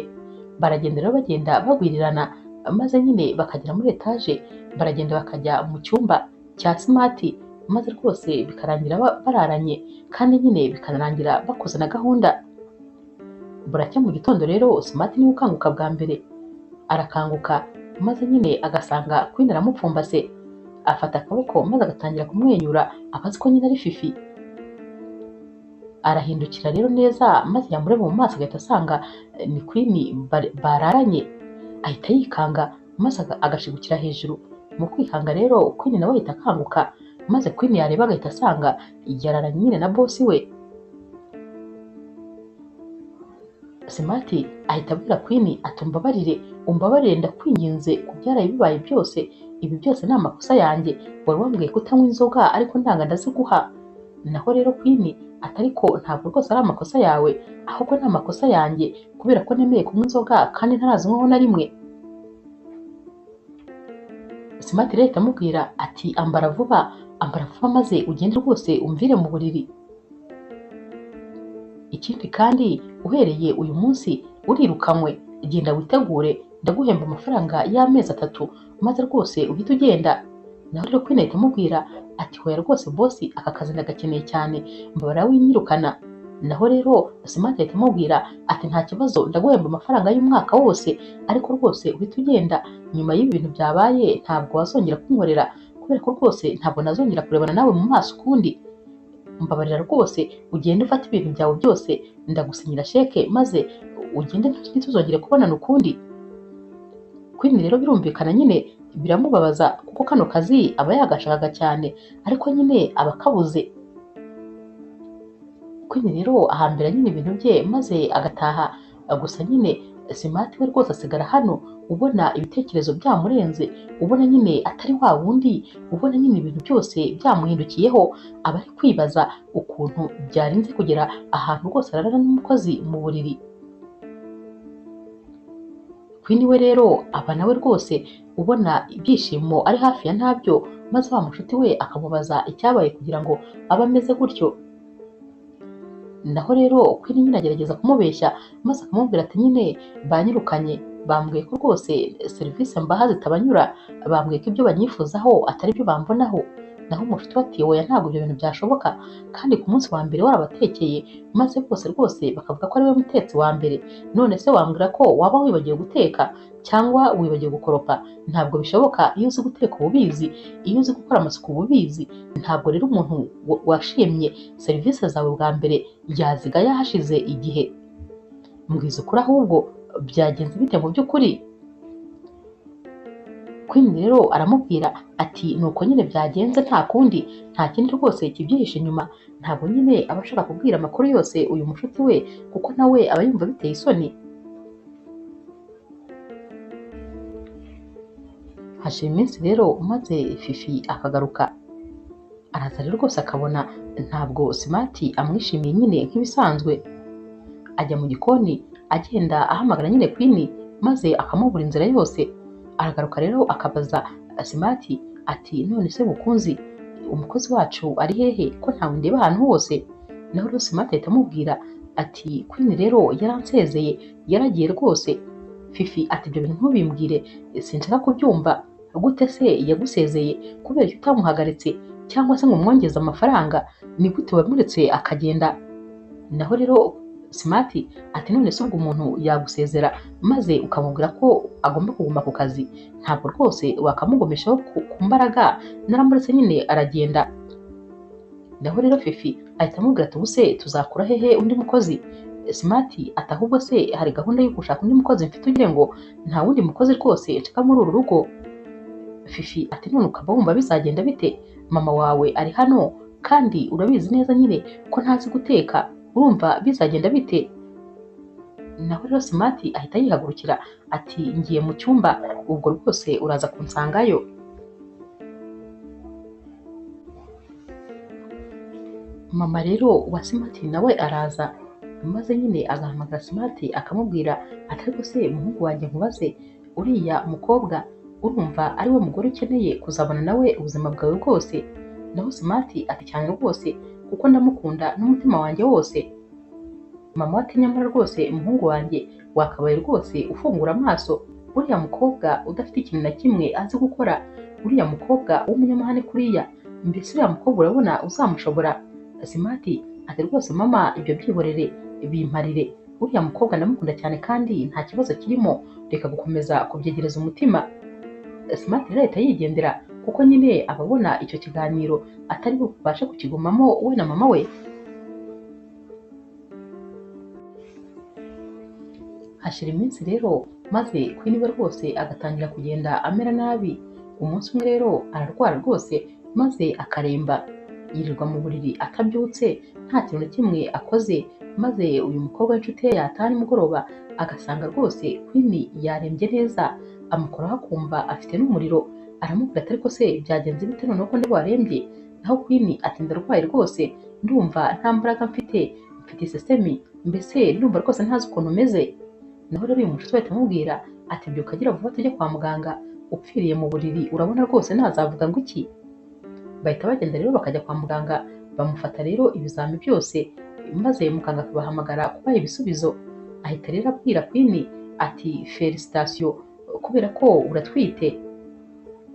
A: Baragenda rero bagenda bagwirirana, maze nyine bakagera muri etaje, baragenda bakajya mu cyumba cya Simati, maze rwose bikarangira bararanye, kandi nyine bikanarangira bakoze na gahunda. Buracya mu gitondo rero Simati niwe ukanguka bwa mbere, arakanguka maze nyine agasanga Queen aramupfumbase, afata akaboko maze agatangira kumwenyura, aba azi ko nyine ari Fifi. Arahindukira rero neza maze yamureba mu maso agahita asanga ni Queen bararanye, ahita yikanga maze agashigukira hejuru. Mu kwikanga rero Queen nawe ahita akanguka, maze Queen yareba agahita asanga yararanye nyine na boss we. Simati ahita abwira Queen ati umbabarire, umbabarire ndakwinginze ku byaraye bibaye byose, ibi byose ni amakosa yanjye, wari wambwiye kutanywa inzoga ariko ndanga ndaziguha. Naho rero Queen ati ariko ntabwo rwose ari amakosa yawe, ahubwo ni amakosa yanjye kubera ko nemeye kunywa inzoga kandi ntarazinywaho na rimwe. Simati rero ahita amubwira ati ambara vuba, ambara vuba maze ugende rwose umvire mu buriri. Ikindi kandi uhereye uyu munsi urirukanywe, genda witegure Ndaguhemba amafaranga y'amezi 3 maze rwose uhite ugenda. Naho rero Queen ahita amubwira ati hoya rwose bosi, aka kazi ndagakeneye cyane, mbabara winyirukana. Naho rero Smart ahita amubwira ati nta kibazo, ndaguhemba amafaranga y'umwaka wose, ariko rwose uhite ugenda. Nyuma y'ibi bintu byabaye ntabwo wazongera kunkorera, kubera ko rwose ntabwo nazongera kurebana nawe mu maso ukundi. Mbabarira rwose ugende ufate ibintu byawe byose, ndagusinyira sheke maze ugende ntituzongere kubonana ukundi. Queen rero birumvikana nyine biramubabaza kuko kano kazi aba yagashakaga cyane, ariko nyine aba akabuze. Queen rero ahambira nyine ibintu bye maze agataha. Gusa nyine Smart we rwose asigara hano ubona ibitekerezo byamurenze, ubona nyine atari wa wundi, ubona nyine ibintu byose byamuhindukiyeho. Aba ari kwibaza ukuntu byarinze kugera ahantu rwose ararana n'umukozi mu buriri. Queen we rero aba nawe rwose ubona ibyishimo ari hafi ya ntabyo, maze wa mushuti we akamubaza icyabaye kugira ngo abe ameze gutyo. Naho rero Queen nyine agerageza kumubeshya maze akamubwira ati nyine banyirukanye, bambwiye ko rwose serivisi mbaha zitabanyura, bambwiye ko ibyo banyifuzaho atari byo bambonaho. Naho umushuti we ati oya ntabwo ibyo bintu byashoboka, kandi ku munsi wa mbere warabatekeye maze bose rwose bakavuga ko ari we mutetsi wa mbere, none se wambwira ko waba wibagiwe guteka cyangwa wibagiwe gukoropa? Ntabwo bishoboka, iyo uzi guteka uba ubizi, iyo uzi gukora amasuku uba ubizi. Ntabwo rero umuntu washimye serivisi zawe bwa mbere yaziga yahashize igihe. Mbwiza ukuri ahubwo byagenze bite mu by'ukuri? Queen rero aramubwira ati nuko nyine byagenze, nta kundi, nta kindi rwose kibyihishe inyuma. Ntabwo nyine aba ashaka kubwira amakuru yose uyu mushuti we kuko nawe aba yumva biteye isoni. Hashira iminsi rero maze Fifi akagaruka. Araza rero rwose akabona ntabwo Smart amwishimiye nyine nk'ibisanzwe. Ajya mu gikoni agenda ahamagara nyine Queen maze akamubura inzira yose. Aragaruka rero akabaza Smart ati none se mukunzi, umukozi wacu ari hehe ko ntawe ndeba ahantu hose? Naho rero Smart ahita amubwira ati Queen rero yaransezeye, yaragiye rwose. Fifi ati ibyo bintu ntubimbwire, sinshaka kubyumva. Gute se yagusezeye kubera icyo utamuhagaritse cyangwa se ngo umwongeze amafaranga? Ni gute wamuretse akagenda? Naho rero Smart ati none se ubwo umuntu yagusezera maze ukamubwira ko agomba kuguma ku kazi? Ntabwo rwose wakamugomeshaho ku mbaraga, naramuretse nyine aragenda. Naho rero Fifi ahita amubwira ati ubuse tuzakura hehe undi mukozi? Smart ati ahubwo se hari gahunda yo gushaka undi mukozi mfite, ugira ngo nta wundi mukozi rwose nshaka muri uru rugo. Fifi ati none ukaba wumva bizagenda bite? Mama wawe ari hano kandi urabizi neza nyine ko ntazi guteka, urumva bizagenda bite? Naho rero Smart ahita yihagurukira ati ngiye mu cyumba, ubwo rwose uraza kunsangayo. Mama rero wa Smart nawe araza maze nyine agahamagara Smart akamubwira ati ariko se muhungu wanjye nkubaze, uriya mukobwa urumva ari we mugore ukeneye kuzabana nawe ubuzima bwawe bwose? Naho Smart ati cyane rwose kuko ndamukunda n'umutima wanjye wose. Mama ati nyamara rwose umuhungu wanjye wakabaye rwose ufungura amaso, uriya mukobwa udafite ikintu na kimwe azi gukora, uriya mukobwa w'umunyamahane kuriya, mbese uriya mukobwa urabona uzamushobora? Smart ati rwose mama ibyo byihorere bimparire, uriya mukobwa ndamukunda cyane kandi nta kibazo kirimo, reka gukomeza kubyegereza umutima. Smart rero ahita yigendera kuko nyine ababona icyo kiganiro atari bubashe kukigumamo we na mama we. Hashira iminsi rero maze Queen we rwose agatangira kugenda amera nabi. Umunsi umwe rero ararwara rwose maze akaremba, yirirwa mu buriri atabyutse, nta kintu na kimwe akoze. Maze uyu mukobwa w'inshuti ye yataha nimugoroba agasanga rwose Queen yarembye neza, amukoraho akumva afite n'umuriro. Aramubwira ati ariko se byagenze bite noneho ko ndi warembye? Naho Queen ati ndarwaye rwose, ndumva nta mbaraga mfite, mfite isesemi, mbese ndumva rwose ntazi ukuntu meze. Naho rero uyu mushuti we ahita amubwira ati byuka gira vuba tujye kwa muganga, upfiriye mu buriri urabona rwose ntazavuga ngo iki? Bahita bagenda rero bakajya kwa muganga, bamufata rero ibizami byose, maze muganga akabahamagara kubaha ibisubizo. Ahita rero abwira Queen ati félicitations, kubera ko uratwite.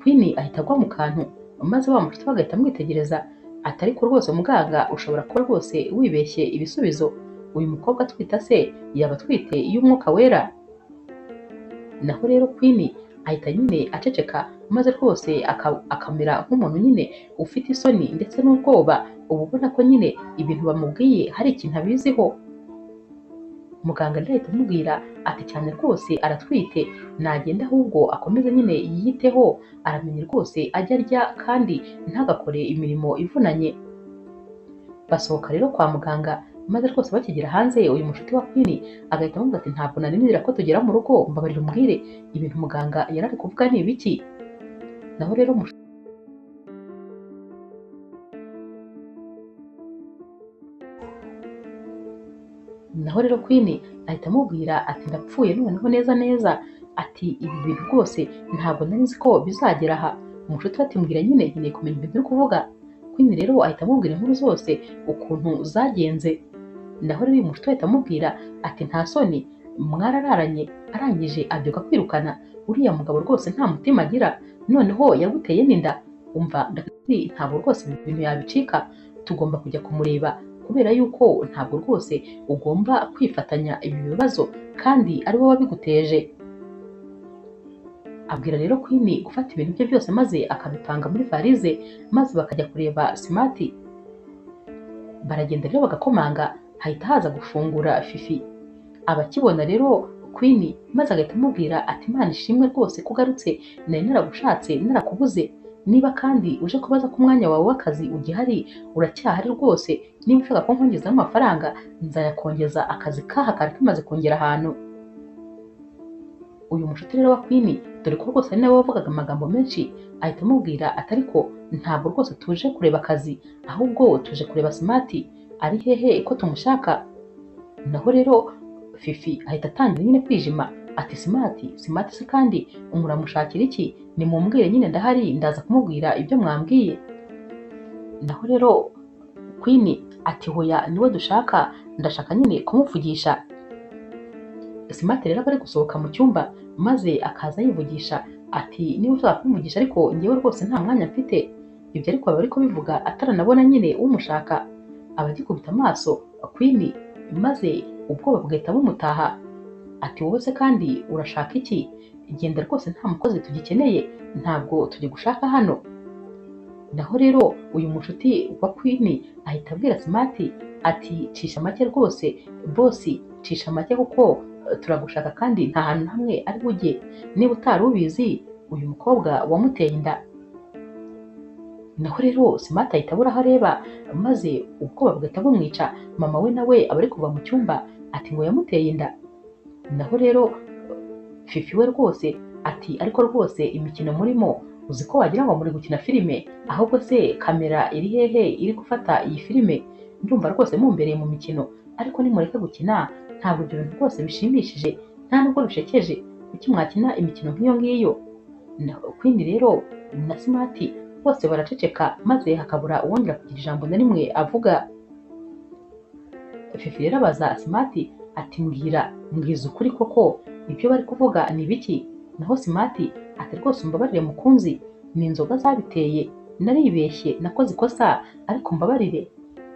A: Queen ahita agwa mu kantu, maze wa mushuti we agahita amwitegereza ati ariko rwose muganga ushobora kuba rwose wibeshye ibisubizo, uyu mukobwa atwita se yaba atwite y'umwuka wera? Naho rero Queen ahita nyine aceceka, maze rwose akamera nk'umuntu nyine ufite isoni ndetse n'ubwoba, uba ubona ko nyine ibintu bamubwiye hari ikintu abiziho. Muganga rero ahita amubwira ati cyane rwose aratwite, nagenda ahubwo akomeze nyine yiyiteho, aramenye rwose ajye arya kandi ntagakore imirimo ivunanye. Basohoka rero kwa muganga, maze rwose bakigera hanze uyu mushuti wa Queen agahita amubwira ati ntabwo nari nizera ko tugera mu rugo, mbabarira umbwire ibintu muganga yari ari kuvuga ni ibiki? Naho rero Queen ahita amubwira ati ndapfuye noneho neza neza, ati ibi bintu rwose ntabwo nari nzi ko bizagera aha. Umushuti we ati mbwira nyine nkeneye kumenya ibintu uri kuvuga. Queen rero ahita amubwira inkuru zose ukuntu zagenze. Naho rero uyu mushuti we ahita amubwira ati nta soni mwarararanye, arangije abyuka kwirukana uriya mugabo rwose nta mutima agira, noneho yaguteye n'inda, umva ndakuzi ntabwo rwose ibi bintu yabicika, tugomba kujya kumureba kubera yuko ntabwo rwose ugomba kwifatanya ibi bibazo kandi ari wowe wabiguteje. Abwira rero Queen gufata ibintu bye byose maze akabipanga muri varize, maze bakajya kureba Smart. Baragenda rero bagakomanga, hahita haza gufungura Fifi. Abakibona rero Queen maze agahita amubwira ati Imana ishimwe rwose ko ugarutse, nari naragushatse narakubuze, niba kandi uje kubaza ko umwanya wawe w'akazi ugihari uracyahari rwose, niba ushaka ko nkongezaho amafaranga nzayakongeza, akazi kaha kari kamaze kongera ahantu. Uyu mushuti rero wa Queen dore ko rwose ari nawe wavugaga amagambo menshi, ahita amubwira ati ariko ntabwo rwose tuje kureba akazi, ahubwo tuje kureba Smart, ari hehe ko tumushaka? Naho rero Fifi ahita atangira nyine kwijima ati Smart, Smart se kandi muramushakira iki? Nimumbwire nyine ndahari, ndaza kumubwira ibyo mwambwiye. Naho rero Queen ati hoya niwe dushaka, ndashaka nyine kumuvugisha. Smart rero aba ari gusohoka mu cyumba maze akaza yivugisha ati niba ushaka kumuvugisha ariko njyewe rwose nta mwanya mfite. Ibyo ariko aba ari kubivuga ataranabona nyine umushaka, aba agikubita amaso Queen maze ubwoba bugahita bumutaha ati wowe se kandi urashaka iki? Genda rwose nta mukozi tugikeneye, ntabwo tugigushaka hano. Naho rero uyu mushuti wa Queen ahita abwira Smart ati cisha make rwose bosi, cisha make kuko turagushaka kandi nta hantu hamwe ari bujye, niba utari ubizi uyu mukobwa wamuteye inda. Naho rero Smart ahita abura aho areba, maze ubwoba bugahita bumwica, mama we nawe aba ari kuva mu cyumba ati ngo yamuteye inda. Naho rero Fifi we rwose ati ariko rwose imikino murimo uzi ko wagira ngo muri gukina filime, ahubwo se kamera iri hehe iri gufata iyi filime? Ndumva rwose mumbereye mu mikino, ariko nimureke gukina, ntabwo ibyo bintu rwose bishimishije, nta nubwo bishekeje, kuki mwakina imikino nk'iyo ngiyo? Queen rero na Smart bose baraceceka, maze hakabura uwongera kugira ijambo na rimwe avuga. Fifi rero abaza Smart ati mbwira, mbwiza ukuri koko ibyo bari kuvuga ni ibiki? Naho Smart ati rwose umbabarire mukunzi, ni inzoga zabiteye, naribeshye nakoze ikosa ariko mbabarire.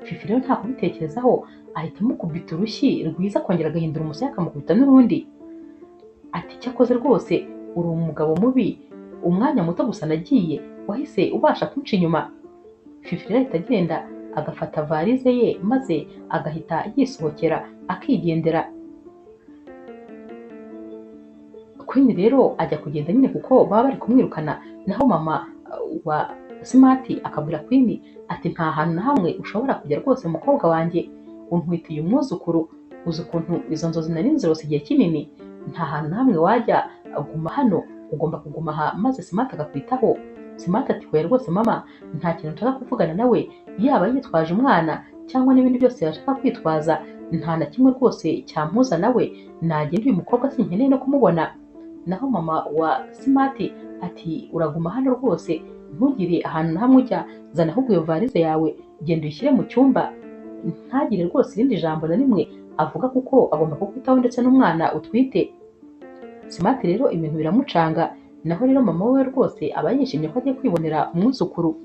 A: Fifi rero nta kubitekerezaho ahita amukubita urushyi rwiza, akongera agahindura umusaya akamukubita n'urundi ati cyakoze rwose uri umugabo mubi, umwanya muto gusa nagiye wahise ubasha kunca inyuma. Fifi rero ahita agenda agafata varize ye maze agahita yisohokera akigendera. Queen rero ajya kugenda nyine kuko baba bari kumwirukana, naho mama wa Smart akabwira Queen ati nta hantu na hamwe ushobora kujya rwose mukobwa wanjye, untwitiye umwuzukuru, uzi ukuntu izo nzozi nari nzirose igihe kinini, nta hantu na hamwe wajya, guma hano, ugomba kuguma aha maze Smart akakwitaho. Smart ati hoya rwose mama, nta kintu nshaka kuvugana nawe, yaba yitwaje umwana cyangwa n'ibindi byose yashaka kwitwaza, nta na kimwe rwose cyampuza nawe, nagenda uyu mukobwa sinkeneye no kumubona. Naho mama wa Smart ati uraguma hano rwose, ntugire ahantu na hamwe ujya, zana ahubwo iyo varize yawe genda uyishyire mu cyumba. Ntagire rwose irindi jambo na rimwe avuga kuko agomba kukwitaho ndetse n'umwana utwite. Smart rero ibintu biramucanga, naho rero mama we rwose aba yishimye ko agiye kwibonera umwuzukuru.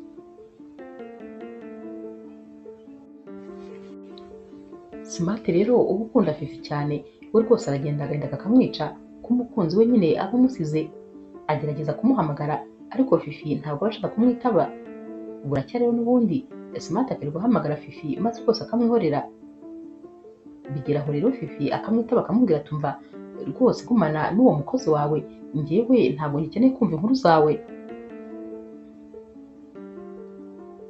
A: Smart rero uba ukunda Fifi cyane, we rwose aragenda agahinda kakamwica ko umukunzi we nyine aba amusize. Agerageza kumuhamagara ariko Fifi ntabwo aba ashaka kumwitaba. Buracya rero n'ubundi Smart akirirwa ahamagara Fifi maze rwose akamwihorera. Bigera aho rero Fifi akamwitaba akamubwira ati umva rwose gumana n'uwo mukozi wawe, njyewe ntabwo ngikeneye kumva inkuru zawe.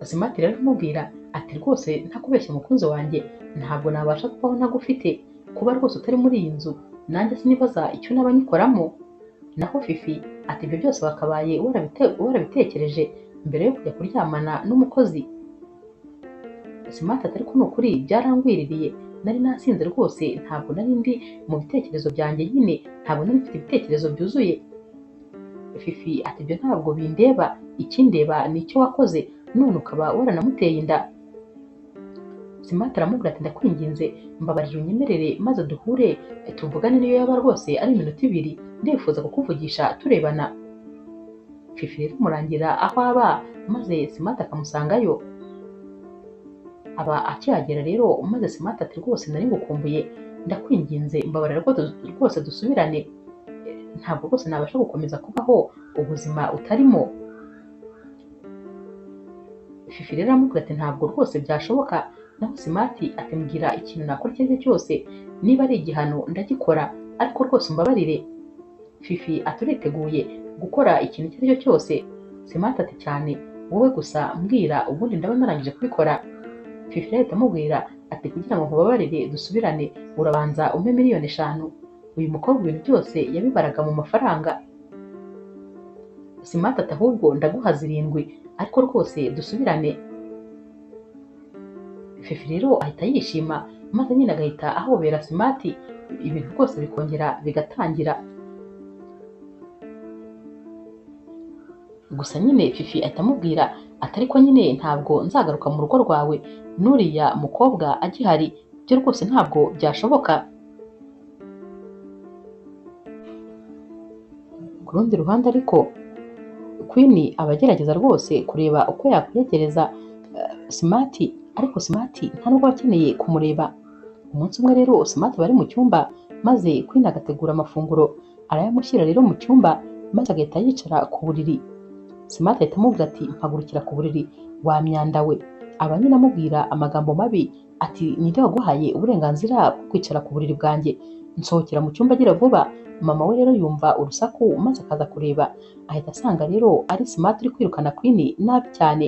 A: Smart rero aramubwira ati rwose ntakubeshya mukunzi wanjye, ntabwo nabasha kubaho ntagufite, kuba rwose utari muri iyi nzu nanjye sinibaza icyo naba nyikoramo. Naho Fifi ati ibyo byose wakabaye warabitekereje mbere yo kujya kuryamana n'umukozi. Smart ati ariko ni ukuri byarangwiririye, nari nasinze rwose, ntabwo nari ndi mu bitekerezo byanjye nyine, ntabwo nari mfite ibitekerezo byuzuye. Fifi ati ibyo ntabwo bindeba, ikindeba ni icyo wakoze none ukaba waranamuteye inda. Smart aramubwira ati ndakwinginze mbabarira unyemerere maze duhure tuvugane, niyo yaba rwose ari iminota ibiri, ndifuza kukuvugisha turebana. Fifi rero amurangira aho aba maze Smart akamusangayo. Aba akihagera rero maze Smart ati rwose nari ngukumbuye, ndakwinginze mbabarira rwose dusubirane, ntabwo rwose nabasha gukomeza kubaho ubuzima utarimo. Fifi rero aramubwira ati ntabwo rwose byashoboka. Naho Smart ati mbwira ikintu nakora icyo ari cyo cyose, niba ari igihano ndagikora, ariko rwose umbabarire. Fifi ati uriteguye gukora ikintu icyo ari cyo cyose? Smart ati cyane, wowe gusa mbwira ubundi ndaba narangije kubikora. Fifi rero ahita amubwira ati kugira ngo nkubabarire dusubirane urabanza umpe 5,000,000. Uyu mukobwa ibintu byose yabibaraga mu mafaranga. Smart ati ahubwo ndaguha 7 ariko rwose dusubirane. Fifi rero ahita yishima maze nyine agahita ahobera Smart, ibintu rwose bikongera bigatangira. Gusa nyine Fifi ahita amubwira ati ariko nyine ntabwo nzagaruka mu rugo rwawe n'uriya mukobwa agihari, ibyo rwose ntabwo byashoboka. Ku rundi ruhande ariko Queen aba agerageza rwose kureba uko yakwiyegereza Smart, ariko Smart nta nubwo aba akeneye kumureba. Umunsi umwe rero Smart bari mu cyumba maze Queen agategura amafunguro arayamushyira rero mu cyumba maze agahita yicara ku buriri. Smart ahita amubwira ati mpagurukira ku buriri wa myanda we. Aba nyine amubwira amagambo mabi ati ninde waguhaye uburenganzira bwo kwicara ku buriri bwanjye, nsohokera mu cyumba agira vuba. Mama we rero yumva urusaku maze akaza kureba, ahita asanga rero ari Smart uri kwirukana Queen nabi cyane.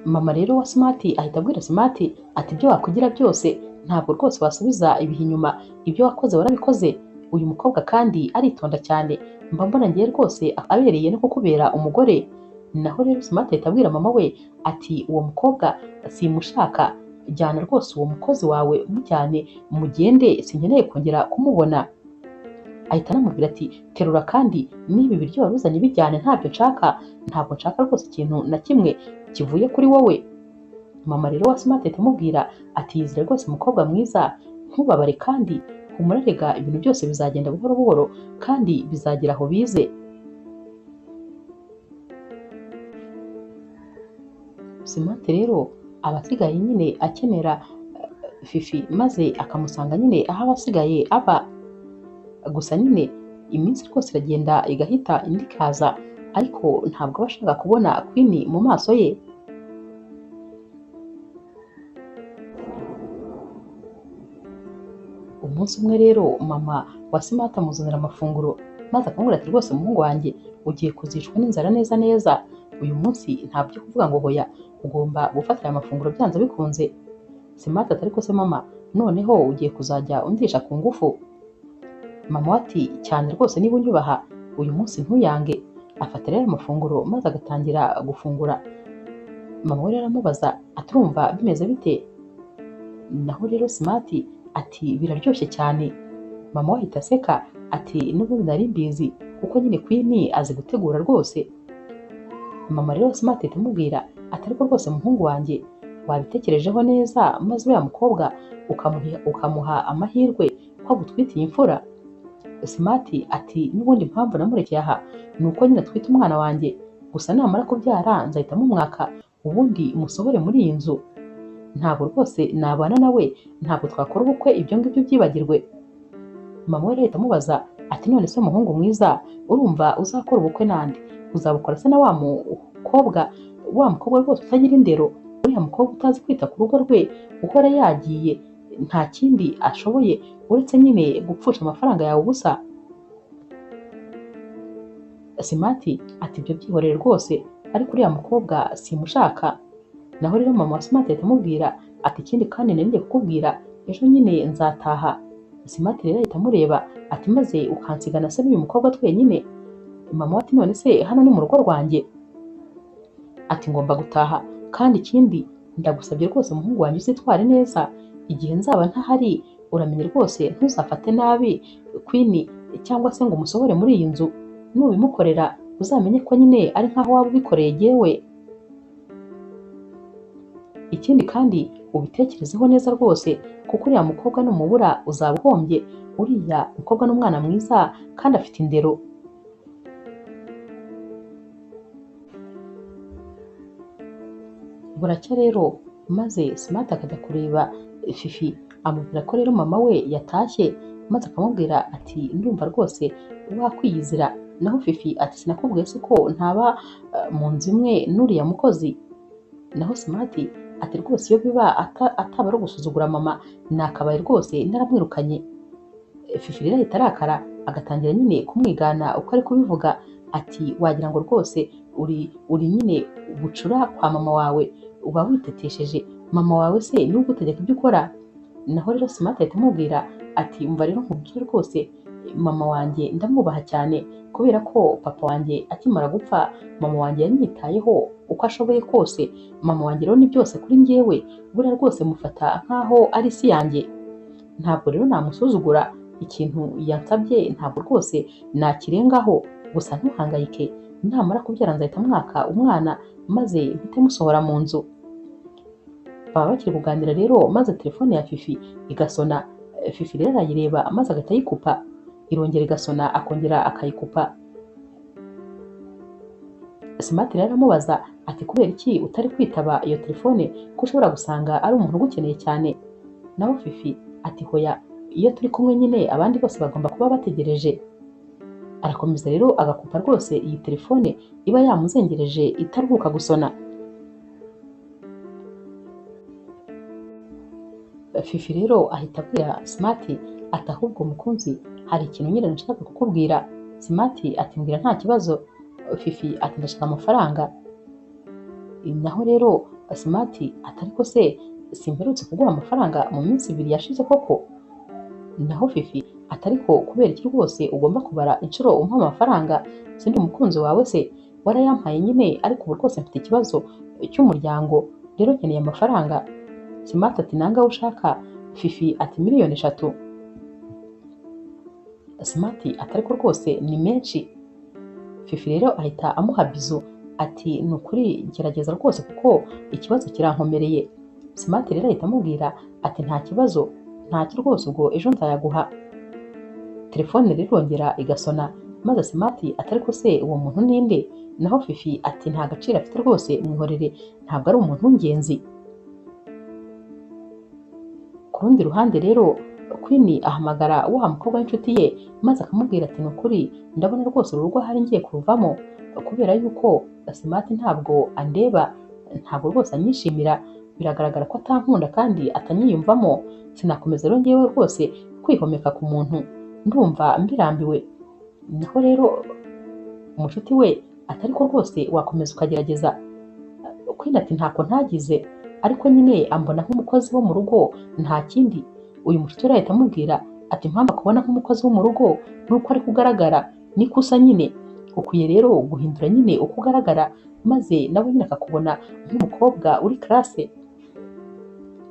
A: Mama rero wa Smart ahita abwira Smart ati ibyo wakugira byose ntabwo rwose wasubiza ibihe inyuma, ibyo wakoze warabikoze. Uyu mukobwa kandi aritonda cyane, mba mbona ngiye rwose abereye no kukubera umugore. Naho rero Smart ahita abwira mama we ati uwo mukobwa simushaka, jyana rwose uwo mukozi wawe mujyane mugende, sinkeneye kongera kumubona. Ahita anamubwira ati terura kandi niba ibiryo waruzanye bijyane, ntabyo nshaka, ntabwo nshaka rwose ikintu na kimwe kivuye kuri wowe. Mama rero wa Smart ahita amubwira ati yizere rwose mukobwa mwiza, ntubabare kandi humura rega, ibintu byose bizagenda buhoro buhoro kandi bizagera aho bize. Smart rero aba asigaye nyine akenera Fifi maze akamusanga nyine aho aba asigaye aba. Gusa nyine iminsi rwose iragenda igahita indi ikaza, ariko ntabwo aba ashaka kubona Queen mu maso ye. Umunsi umwe rero mama wa Smart amuzanira amafunguro maze akamubwira ati rwose muhungu wanjye ugiye kuzicwa n'inzara neza neza, uyu munsi nta byo kuvuga ngo hoya, ugomba gufata aya mafunguro byanze bikunze. Smart ati ariko se mama noneho ugiye kuzajya undisha ku ngufu? Mama ati cyane rwose niba unyubaha uyu munsi ntuyange. Afata rero amafunguro maze agatangira gufungura. Mama we rero aramubaza ati urumva bimeze bite? Naho rero Smart ati biraryoshye cyane. Mama we ahita aseka ati n'ubundi nari mbizi kuko nyine Queen azi gutegura rwose. Mama rero Smart ahita amubwira ati ariko rwose muhungu wanjye wabitekerejeho neza maze uriya mukobwa ukamuha amahirwe ko agutwitiye imfura? Smart ati n'ubundi impamvu namurekeye aha ni uko nyine atwite umwana wanjye, gusa namara kubyara nzahita mumwaka ubundi musohore muri iyi nzu. Ntabwo rwose nabana nawe, ntabwo twakora ubukwe, ibyo ngibyo byibagirwe. Mama we ahita amubaza ati none se muhungu mwiza, urumva uzakora ubukwe nande? Uzabukora se na wa mukobwa rwose utagira indero, uriya mukobwa utazi kwita ku rugo rwe, uhora yagiye nta kindi ashoboye uretse nyine gupfusha amafaranga yawe ubusa? Smart ati ibyo byihorere rwose, ariko uriya mukobwa simushaka. Naho rero mama wa Smart ahita amubwira ati ikindi kandi nari ngiye kukubwira, ejo nyine nzataha. Smart rero ahita amureba ati maze ukansigana se n'uyu mukobwa twenyine? Mama we ati none se hano ni mu rugo rwanjye? Ati ngomba gutaha, kandi ikindi ndagusabye rwose umuhungu wanjye uzitware neza, igihe nzaba ntahari uramenye rwose ntuzafate nabi Queen cyangwa se ngo umusohore muri iyi nzu, nubimukorera uzamenye ko nyine ari nkaho waba ubikoreye jyewe. Ikindi kandi ubitekerezeho neza rwose, kuko uriya mukobwa numubura uzaba uhombye, uriya mukobwa ni umwana mwiza kandi afite indero. Buracya rero maze Smart akajya kureba Fifi, amubwira ko rero mama we yatashye, maze akamubwira ati ndumva rwose wakwiyizira. Naho Fifi ati sinakubwiye se ko ntaba mu nzu imwe n'uriya mukozi? Naho Smart ati rwose iyo biba ataba ari ugusuzugura mama nakabaye rwose naramwirukanye. Fifi rero ahita arakara agatangira nyine kumwigana uko ari kubivuga, ati wagira ngo rwose uri nyine bucura kwa mama wawe, uba witetesheje, mama wawe se niwe ugutegeka ibyo ukora? Naho rero Smart ahita amubwira ati umva rero nkubwire rwose, mama wanjye ndamwubaha cyane kubera ko papa wanjye akimara gupfa mama wanjye yanyitayeho uko ashoboye kose, mama wanjye rero ni byose kuri njyewe, buriya rwose mufata nkaho ari isi yanjye, ntabwo rero namusuzugura, ikintu yansabye ntabwo rwose nakirengaho, gusa ntuhangayike, namara kubyara nzahita mwaka umwana maze mpite musohora mu nzu. Baba bakiri kuganira rero maze telefone ya Fifi igasona. Fifi rero arayireba maze agahita ayikupa, irongera igasona akongera akayikupa. Smart rero aramubaza ati kubera iki utari kwitaba iyo telefone ko ushobora gusanga ari umuntu ugukeneye cyane? Naho Fifi ati hoya, iyo turi kumwe nyine abandi bose bagomba kuba bategereje. Arakomeza rero agakupa rwose iyi telefone iba yamuzengereje itaruhuka gusona. Fifi rero ahita abwira Smart ati ahubwo mukunzi hari ikintu nyine nashaka kukubwira. Smart ati mbwira nta kibazo. Fifi ati ndashaka amafaranga. Naho rero Smart ati ariko se simperutse kuguha amafaranga mu minsi ibiri yashize koko? Naho Fifi ati ariko kubera iki rwose ugomba kubara inshuro umpa amafaranga, sindi umukunzi wawe se? Warayampaye nyine, ariko ubu rwose mfite ikibazo cy'umuryango, rero nkeneye amafaranga. Smart ati nangahe ushaka? Fifi ati 3,000,000. Smart ati ariko rwose ni menshi. Fifi rero ahita amuha bizu ati ni ukuri gerageza rwose kuko ikibazo kirankomereye. Smart rero ahita amubwira ati nta kibazo, ntacyo rwose ubwo ejo nzayaguha. Telefone rero irongera igasona maze Smart ati ariko se uwo muntu ninde? Naho Fifi ati nta gaciro afite rwose mwihorere, ntabwo ari umuntu w'ingenzi. Ku rundi ruhande rero Queen ahamagara wa mukobwa w'inshuti ye maze akamubwira ati ni ukuri ndabona rwose uru rugo hari ngiye kuruvamo, kubera yuko Smart ntabwo andeba, ntabwo rwose anyishimira, biragaragara ko atankunda kandi atanyiyumvamo, sinakomeza rero ngewe rwose kwihomeka ku muntu, ndumva mbirambiwe. Naho rero umushuti we ati ariko rwose wakomeza ukagerageza. Queen ati ntako ntagize, ariko nyine ambona nk'umukozi wo mu rugo nta kindi. Uyu mushuti we ahita amubwira ati impamvu akubona nk'umukozi wo mu rugo nuko ari kugaragara niko usa nyine, ukwiye rero guhindura nyine uko ugaragara maze nawe nyine akakubona nk'umukobwa uri classe.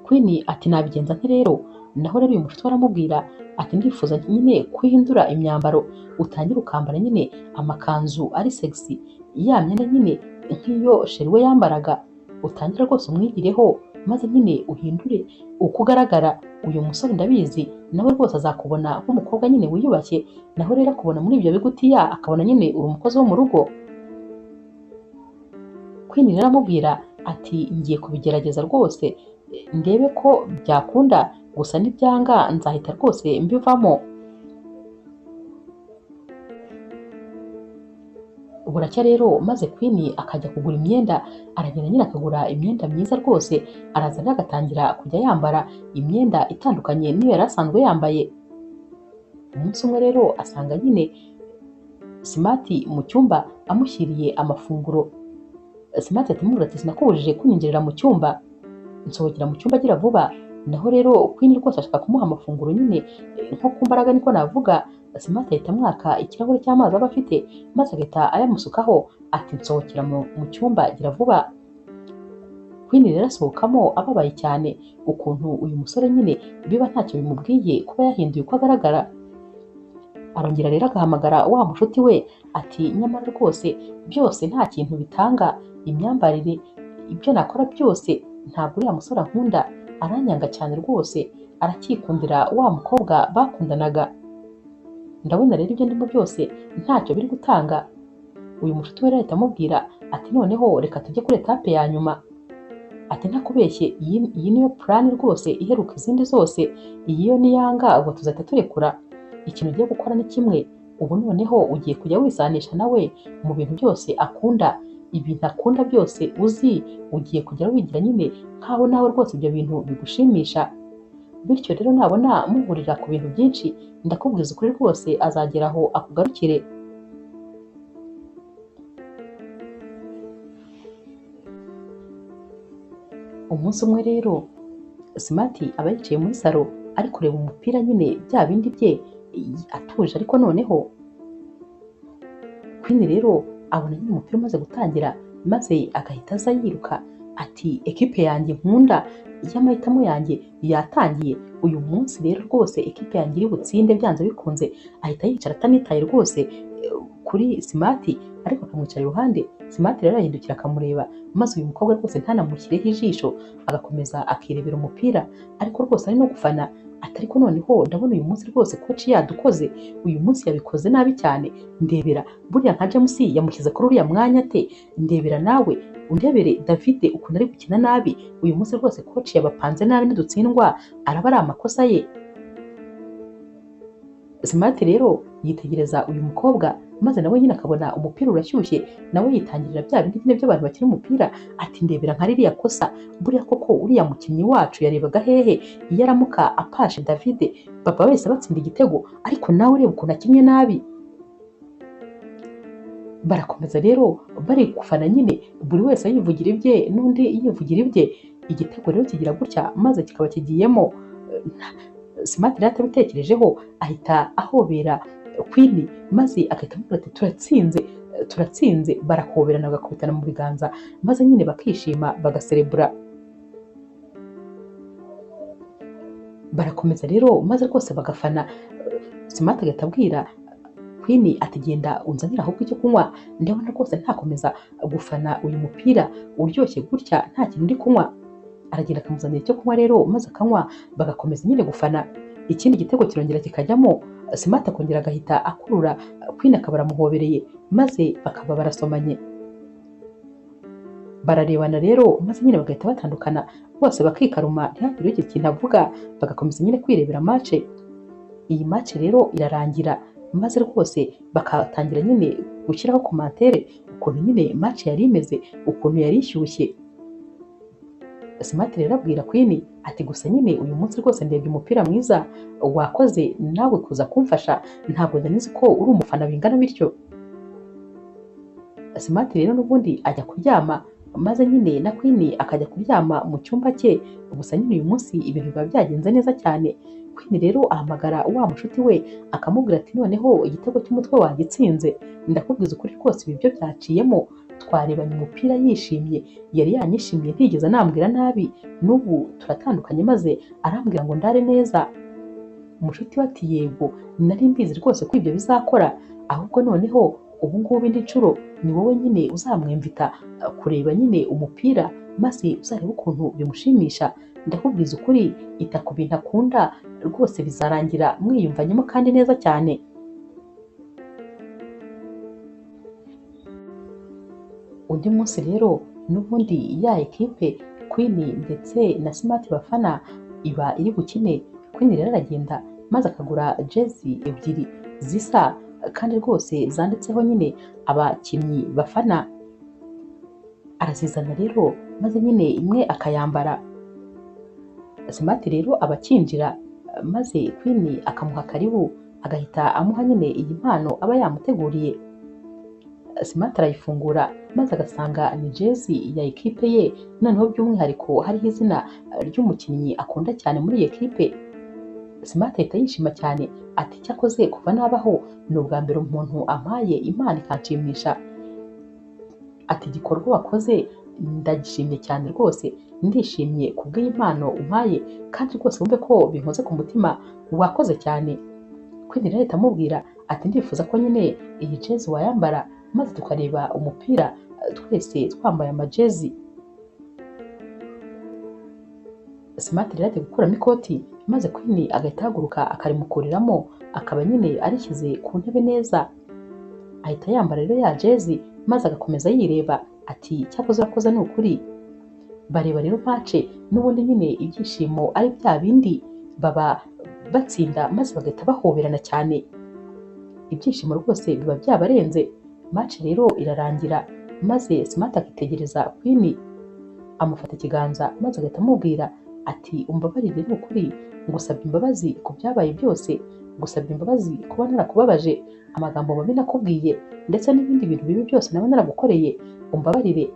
A: Queen ati nabigenza nte rero? Naho rero uyu mushuti we aramubwira ati ndifuza nyine kuhindura imyambaro, utangire ukambara nyine amakanzu ari sexy, ya myenda nyine nk'iyo sheri we yambaraga, utangire rwose umwigireho maze nyine uhindure uko ugaragara. Uyu musore ndabizi Nawe rwose azakubona nk'umukobwa nyine wiyubashye, naho rero akubona muri ibyo bigutiya akabona nyine uri umukozi wo mu rugo. Queen rero aramubwira ati ngiye kubigerageza rwose ndebe ko byakunda, gusa nibyanga nzahita rwose mbivamo. Buracya rero maze Queen akajya kugura imyenda, aragenda nyine akagura imyenda myiza rwose, araza rero agatangira kujya yambara imyenda itandukanye n'iyo yari asanzwe yambaye. Umunsi umwe rero asanga nyine Smart mu cyumba amushyiriye amafunguro. Smart atimubwira ati sinakubujije kunyinjirira mu cyumba, nsohokera mu cyumba agira vuba. Naho rero Queen rwose ashaka kumuha amafunguro nyine nko ku mbaraga niko navuga. Smart ahita amwaka ikirahure cy'amazi aba afite maze agahita ayamusukaho ati nsohokera mu cyumba gira vuba. Queen rero asohokamo ababaye cyane ukuntu uyu musore nyine biba ntacyo bimubwiye kuba yahinduye uko agaragara. Arongera rero agahamagara wa mushuti we ati nyamara rwose byose nta kintu bitanga, imyambarire, ibyo nakora byose ntabwo uriya musore ankunda, aranyanga cyane rwose, aracyikundira wa mukobwa bakundanaga. Ndabona rero ibyo ndimo byose ntacyo biri gutanga. Uyu mushuti we rero ahita amubwira ati noneho reka tujye kuri etape ya nyuma. Ati ntakubeshye iyi niyo plan rwose iheruka izindi zose, iyi yo niyanga ubwo tuzahita turekura. Ikintu ugiye gukora ni kimwe, ubu noneho ugiye kujya wisanisha nawe mu bintu byose akunda, ibintu akunda byose uzi, ugiye kujya wigira nyine nkaho nawe rwose ibyo bintu bigushimisha. Bityo rero nabona muhurira ku bintu byinshi, ndakubwiza ukuri rwose azagera aho akugarukire. Umunsi umwe rero Smart aba yicaye muri salo ari kureba umupira nyine bya bindi bye atuje, ariko noneho Queen rero abona nyine umupira umaze gutangira maze agahita aza yiruka ati ekipe yanjye nkunda y'amahitamo yanjye yatangiye uyu munsi rero rwose ekipe yanjye iri butsinde byanze bikunze. Ahita yicara atanitaye rwose kuri Smart, ariko akamwicara iruhande. Smart rero arahindukira akamureba maze uyu mukobwa rwose ntanamushyireho ijisho, agakomeza akirebera umupira, ariko rwose ari no gufana ati ariko noneho ndabona uyu munsi rwose coach yadukoze, uyu munsi yabikoze nabi cyane, ndebera buriya nka James yamushyize kuri uriya mwanya ate, ndebera nawe undebere David ukuntu ari gukina nabi, uyu munsi rwose coach yabapanze nabi nidutsindwa araba ari amakosa ye. Smart rero yitegereza uyu mukobwa maze nawe nyine akabona umupira urashyushye, nawe yitangirira bya bindi nyine by'abantu bakina umupira ati ndebera nka ririya kosa, buriya koko uriya mukinnyi wacu yarebaga hehe iyo aramuka apashe David baba wese batsinda igitego, ariko nawe ureba ukuntu akinnye nabi. Barakomeza rero bari gufana nyine buri wese yivugira ibye n'undi yivugira ibye, igitego rero kigira gutya maze kikaba kigiyemo. Smart rero atabitekerejeho ahita ahobera Queen maze agahita amubwira ati turatsinze turatsinze, barahoberana bagakubitana mu biganza maze nyine bakishima bagaserebura. Barakomeza rero maze rwose bagafana. Smart agahita abwira Queen ati genda unzanire ahubwo icyo kunywa, ndabona rwose ntakomeza gufana uyu mupira uryoshye gutya nta kintu ndi kunywa. Aragenda akamuzanira icyo kunywa rero maze akanywa, bagakomeza nyine gufana. Ikindi gitego kirongera kikajyamo, Smart akongera agahita akurura Queen akaba aramuhobereye maze bakaba barasomanye. Bararebana rero maze nyine bagahita batandukana bose bakikaruma ntihagire ugira ikintu avuga, bagakomeza nyine kwirebera match. Iyi match rero irarangira maze rwose bakatangira nyine gushyiraho komantere ukuntu nyine match yari imeze, ukuntu yari ishyushye. Smart rero abwira Queen ati gusa nyine uyu munsi rwose ndebye umupira mwiza wakoze nawe kuza kumfasha, ntabwo nari nzi ko uri umufana bingana bityo. Smart rero n'ubundi ajya kuryama maze nyine na Queen akajya kuryama mu cyumba cye. Gusa nyine uyu munsi ibintu biba byagenze neza cyane. Queen rero ahamagara wa mushuti we akamubwira ati noneho igitego cy'umutwe wagitsinze, ndakubwiza ukuri rwose ibi byo byaciyemo, twarebanye umupira yishimye, yari yanyishimiye ntigeze anambwira nabi, n'ubu turatandukanye maze arambwira ngo ndare neza. Umushuti we ati yego nari mbizi rwose ko ibyo bizakora, ahubwo noneho ubu ngubu indi nshuro ni wowe nyine uzamwemvita kureba nyine umupira maze uzarebe ukuntu bimushimisha, Ndakubwiza ukuri, ita ku bintu akunda rwose, bizarangira mwiyumvanyemo kandi neza cyane. Undi munsi rero n'ubundi ya ekipe Queen ndetse na Smart bafana iba iri bukine. Queen rero aragenda maze akagura jezi ebyiri zisa kandi rwose zanditseho nyine abakinnyi bafana, arazizana rero maze nyine imwe akayambara. Smart rero aba akinjira maze Queen akamuha karibu, agahita amuha nyine iyi mpano aba yamuteguriye. Smart arayifungura maze agasanga ni jezi ya ekipe ye, noneho by'umwihariko hariho izina ry'umukinnyi akunda cyane muri iyi ekipe. Smart ahita yishima cyane ati cyakoze kuva nabaho ni ubwa mbere umuntu ampaye impano ikanshimisha. Ati igikorwa wakoze ndagishimye cyane rwose, ndishimye kubw'iyi mpano umpaye kandi rwose wumve ko binkoze ku mutima, wakoze cyane. Queen rero ahita amubwira ati ndifuza ko nyine iyi jezi wayambara maze tukareba umupira twese twambaye amajezi. Smart rero ajya gukuramo ikoti maze Queen agahita ahaguruka akarimukuriramo, akaba nyine arishyize ku ntebe neza. Ahita yambara rero ya jezi maze agakomeza yireba ati cyakoze urakoze ni ukuri. Bareba rero mace n'ubundi nyine ibyishimo ari bya bindi, baba batsinda maze bagahita bahoberana cyane, ibyishimo rwose biba byabarenze. Mace rero irarangira maze Smart akitegereza Queen, amufata ikiganza maze agahita amubwira ati umbabarire ni ukuri, ngusabye imbabazi ku byabaye byose, ngusabye imbabazi kuba narakubabaje, amagambo mabi nakubwiye ndetse n'ibindi bintu bibi byose naba naragukoreye, umbabarire.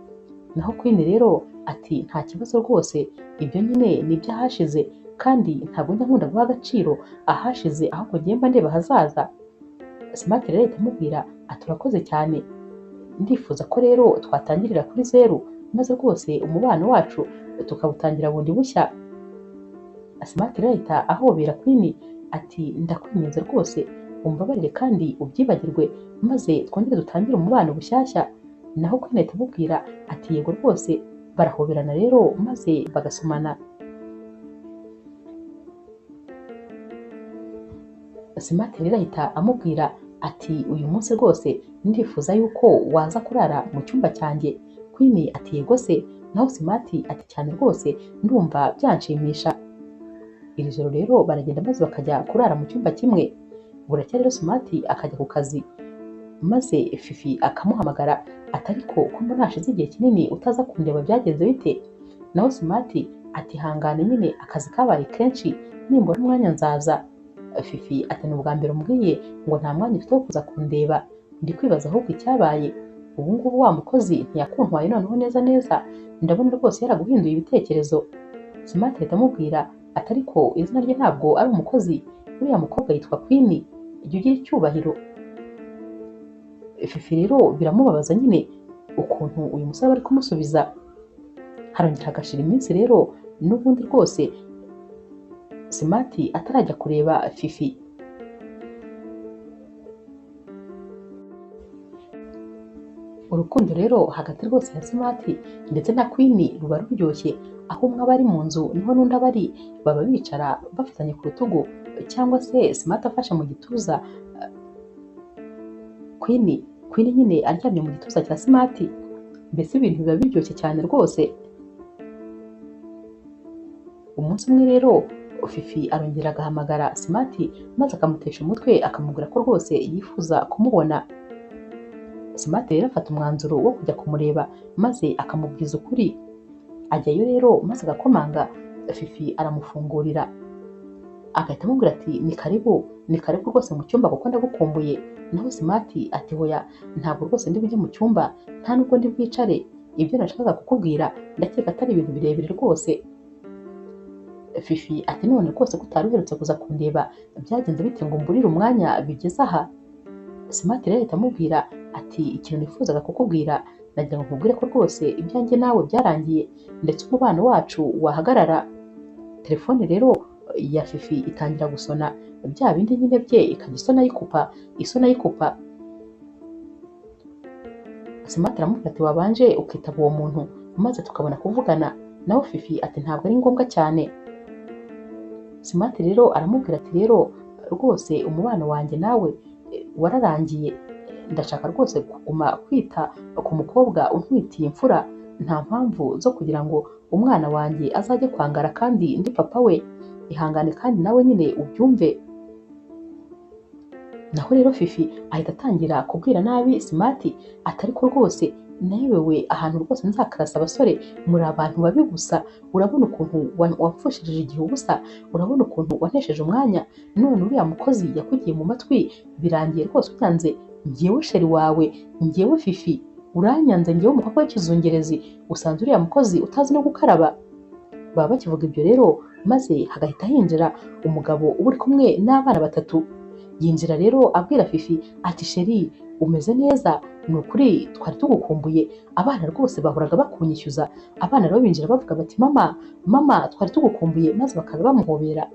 A: Naho Queen rero ati nta kibazo rwose, ibyo nyine ni iby'ahashize kandi ntabwo njya nkunda guha agaciro ahashize, ahubwo ngiye mba ndeba ahazaza. Smart rero ahita amubwira ati urakoze cyane, ndifuza ko rero twatangirira kuri zeru maze rwose umubano wacu tukawutangira bundi bushya. Smart rero ahita ahobera Queen ati ndakwinginze rwose umbabarire kandi ubyibagirwe maze twongere dutangire umubano bushyashya. Naho Queen ahita amubwira ati yego rwose. Barahoberana rero maze bagasomana. Smart rero ahita amubwira ati uyu munsi rwose ndifuza yuko waza kurara mu cyumba cyanjye. Queen ati yego se. Naho Smart ati cyane rwose ndumva byanshimisha. Iri joro rero baragenda maze bakajya kurara mu cyumba kimwe. Buracya rero Smart akajya ku kazi maze Fifi akamuhamagara ati ariko ko mbona hashize igihe kinini utaza kundeba byagenze bite? Naho Smart ati hangane nyine akazi kabaye kenshi, nimbona umwanya nzaza. Fifi ati ni ubwa mbere umbwiye ngo nta mwanya ufite wo kuza kundeba, ndi kwibaza ahubwo icyabaye. Ubu ngubu wa mukozi ntiyakuntwaye noneho neza neza, ndabona rwose yaraguhinduye ibitekerezo. Smart ahita amubwira ati ariko izina rye ntabwo ari umukozi, uriya mukobwa yitwa Queen, jya ugira icyubahiro. Fifi rero biramubabaza nyine ukuntu uyu musore ari kumusubiza. Harongera hagashira iminsi rero n'ubundi rwose Smart atarajya kureba Fifi. Urukundo rero hagati rwose ya Smart ndetse na Queen ruba ruryoshye, aho umwe aba ari mu nzu niho n'undi aba ari, baba bicara bafatanye ku rutugu cyangwa se Smart afashe mu gituza Queen, Queen nyine aryamye mu gituza cya Smart. Mbese ibintu biba biryoshye cyane rwose. Umunsi umwe rero Fifi arongera agahamagara Smart maze akamutesha umutwe akamubwira ko rwose yifuza kumubona. Smart rero afata umwanzuro wo kujya kumureba maze akamubwiza ukuri. Ajyayo rero maze agakomanga, Fifi aramufungurira agahita amubwira ati ni karibu, ni karibu rwose mu cyumba kuko ndagukumbuye. Naho Smart ati hoya ntabwo rwose ndi bujye mu cyumba, nta nubwo ndi bwicare, ibyo nashakaga kukubwira ndakeka atari ibintu birebire rwose. Fifi ati none rwose ko utari uherutse kuza kundeba byagenze bite ngo mburire umwanya bigeze aha? Smart rero ahita amubwira ati ikintu nifuzaga kukubwira nagira ngo nkubwire ko rwose ibyanjye nawe byarangiye ndetse umubano wacu wahagarara. Telefone rero ya Fifi itangira gusona bya bindi nyine bye, ikajya isona yikupa, isona yikupa. Smart aramubwira ati wabanje ukitaba uwo muntu maze tukabona kuvugana. Naho Fifi ati ntabwo ari ngombwa cyane. Simati rero aramubwira ati rero rwose umubano wanjye nawe wararangiye, ndashaka rwose kuguma kwita ku mukobwa untwitiye imfura, nta mpamvu zo kugira ngo umwana wanjye azajye kwangara kandi ndi papa we, ihangane kandi nawe nyine ubyumve. Naho rero Fifi ahita atangira kubwira nabi Simati ati ariko rwose nayobewe ahantu rwose nzakarasa abasore, muri abantu babi gusa, urabona ukuntu wamfushirije igihe ubusa, urabona ukuntu wantesheje umwanya, none uriya mukozi yakugiye mu matwi birangiye rwose unyanze, njyewe sheri wawe, njyewe Fifi uranyanze, njyewe umukobwa w'ikizungerezi, usanze uriya mukozi utazi no gukaraba. Baba bakivuga ibyo rero maze hagahita hinjira umugabo uba uri kumwe n'abana batatu. Yinjira rero abwira Fifi ati sheri umeze neza, ni ukuri twari tugukumbuye, abana rwose bahoraga bakunyishyuza. Abana rero binjira bavuga bati mama mama twari tugukumbuye, maze bakaza bamuhobera.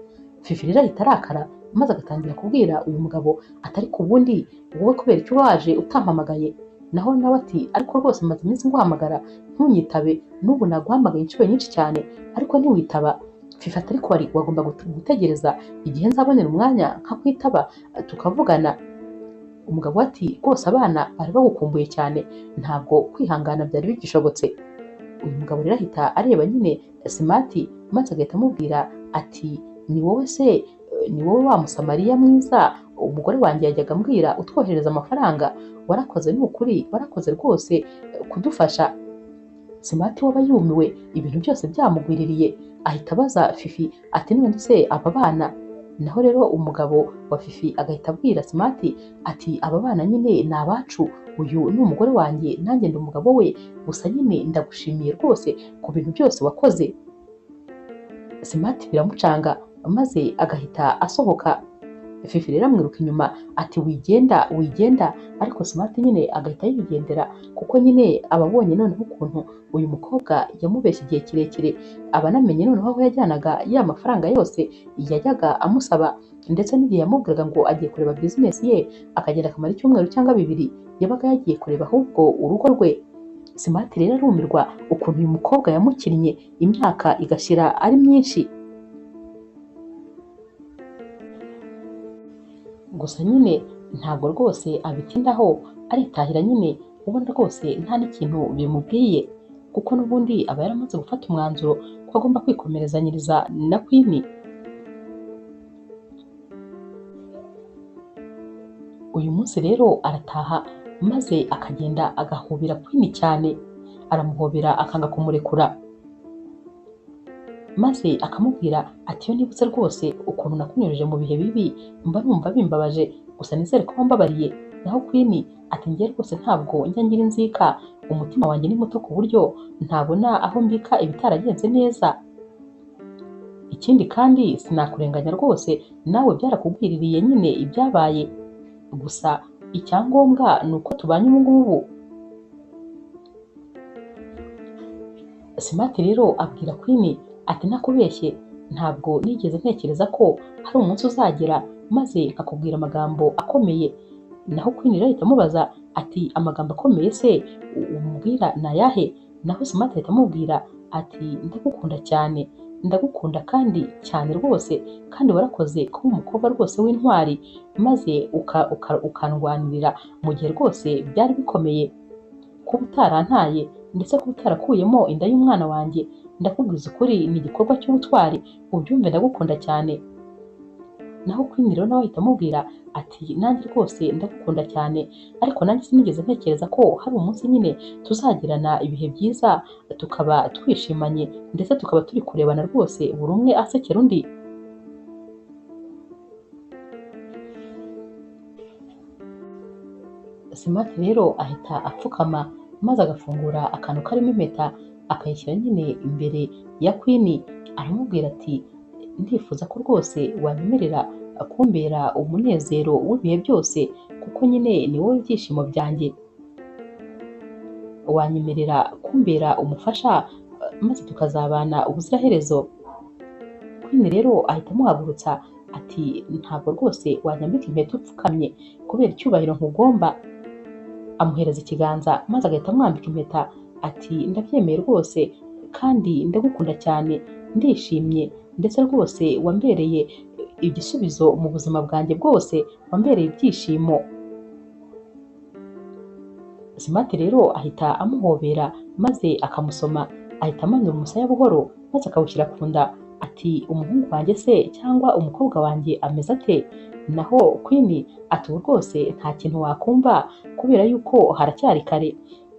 A: Fifi rero ahita arakara maze agatangira kubwira uyu mugabo atari ku bundi wowe kubera icyo waje utampamagaye. Naho nawe ati ariko rwose maze iminsi nguhamagara ntunyitabe, n'ubu naguhamagaye inshuro nyinshi cyane ariko ntiwitaba. Fifi ati ariko wari wagomba gutegereza igihe nzabonera umwanya nkakwitaba tukavugana. Umugabo ati rwose abana bari bagukumbuye cyane, ntabwo kwihangana byari bigishobotse. Uyu mugabo rero ahita areba nyine Simati maze agahita amubwira ati ni wowe se, ni wowe wa Musamariya mwiza umugore wanjye yajyaga ambwira utwohereza amafaranga, warakoze ni ukuri, warakoze rwose kudufasha. Simati waba yumiwe ibintu byose byamugwiririye, ahita abaza Fifi ati none se aba bana? Naho rero umugabo wa Fifi agahita abwira Simati ati aba bana nyine ni abacu, uyu ni umugore wanjye nanjye ndi umugabo we, gusa nyine ndagushimiye rwose ku bintu byose wakoze. Simati biramucanga maze agahita asohoka. Fifi rero amwiruka inyuma ati wigenda wigenda, ariko Simati nyine agahita yigendera kuko nyine aba abonye noneho ukuntu uyu mukobwa yamubeshye igihe kirekire, aba anamenye noneho aho yajyanaga ya mafaranga yose yajyaga amusaba, ndetse n'igihe yamubwiraga ngo agiye kureba bizinesi ye akagenda akamara icyumweru cyangwa bibiri, yabaga yagiye kureba ahubwo urugo rwe. Simati rero arumirwa ukuntu uyu mukobwa yamukinnye imyaka igashira ari myinshi. Gusa nyine ntabwo rwose abitindaho, aritahira nyine ubona rwose nta n'ikintu bimubwiye, kuko n'ubundi aba yaramaze gufata umwanzuro ko agomba kwikomerezanyiriza na Queen. Uyu munsi rero arataha maze akagenda agahobera Queen cyane, aramuhobera akanga kumurekura, maze akamubwira ati iyo nibutse rwose ukuntu nakunyujije mu bihe bibi mba numva bimbabaje, gusa nizere ko wambabariye. Naho Queen ati njye rwose ntabwo njya ngira inzika, umutima wanjye ni muto ku buryo ntabona aho mbika ibitaragenze neza. Ikindi kandi sinakurenganya rwose, nawe byarakugwiririye nyine ibyabaye, gusa icyangombwa ni uko tubanye ubu ngubu. Simati rero abwira Queen ati nakubeshye, ntabwo nigeze ntekereza ko hari umunsi uzagera maze nkakubwira amagambo akomeye. Naho Queen rero ahita amubaza ati amagambo akomeye se umubwira ni ayahe? Naho Simati ahita amubwira ati ndagukunda cyane, ndagukunda kandi cyane rwose, kandi warakoze kuba umukobwa rwose w'intwari, maze ukandwanirira mu gihe rwose byari bikomeye, kuba utarantaye ndetse kuba utarakuyemo inda y'umwana wanjye, ndakubwiza ukuri ni igikorwa cy'ubutwari, ubyumve ndagukunda cyane. Naho Queen rero nawe ahita amubwira ati nanjye rwose ndagukunda cyane, ariko nanjye sinigeze ntekereza ko hari umunsi nyine tuzagirana ibihe byiza tukaba twishimanye ndetse tukaba turi kurebana rwose buri umwe asekera undi. Simati rero ahita apfukama maze agafungura akantu karimo impeta akayishyira nyine imbere ya Queen, aramubwira ati ndifuza ko rwose wanyemerera kumbera umunezero w'ibihe byose, kuko nyine ni wowe byishimo byanjye, wanyemerera kumbera umufasha maze tukazabana ubuziraherezo. Queen rero ahita amuhagurutsa ati ntabwo rwose wanyambika impeta upfukamye kubera icyubahiro nkugomba. Amuhereza ikiganza maze agahita amwambika impeta ati ndabyemeye rwose Kandi ndagukunda cyane, ndishimye ndetse rwose wambereye igisubizo mu buzima bwanjye bwose, wambereye ibyishimo. Smart rero ahita amuhobera maze akamusoma, ahita amanura umusaya buhoro maze akawushyira ku nda, ati umuhungu wanjye se cyangwa umukobwa wanjye ameze ate? Naho Queen ati ubu rwose nta kintu wakumva kubera yuko haracyari kare.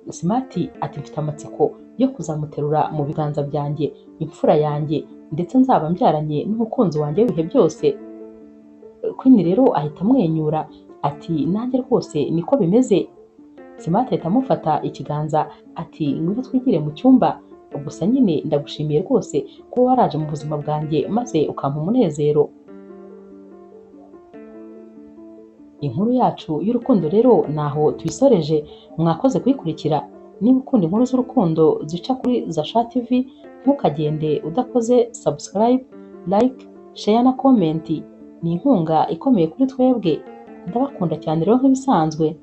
A: Smart ati mfite amatsiko yo kuzamuterura mu biganza byanjye, imfura yanjye, ndetse nzaba mbyaranye n'umukunzi wanjye w'ibihe byose. Queen rero ahita amwenyura ati nanjye rwose niko bimeze. Smart ahita amufata ikiganza ati ngwino twigire mu cyumba, gusa nyine ndagushimiye rwose kuba waraje mu buzima bwanjye maze ukampa umunezero. Inkuru yacu y'urukundo rero naho tuyisoreje, mwakoze kuyikurikira. Niba ukunda inkuru z'urukundo zica kuri Zasha TV, ntukagende udakoze subscribe, like, share na comment. Ni inkunga ikomeye kuri twebwe. Ndabakunda cyane rero nk'ibisanzwe.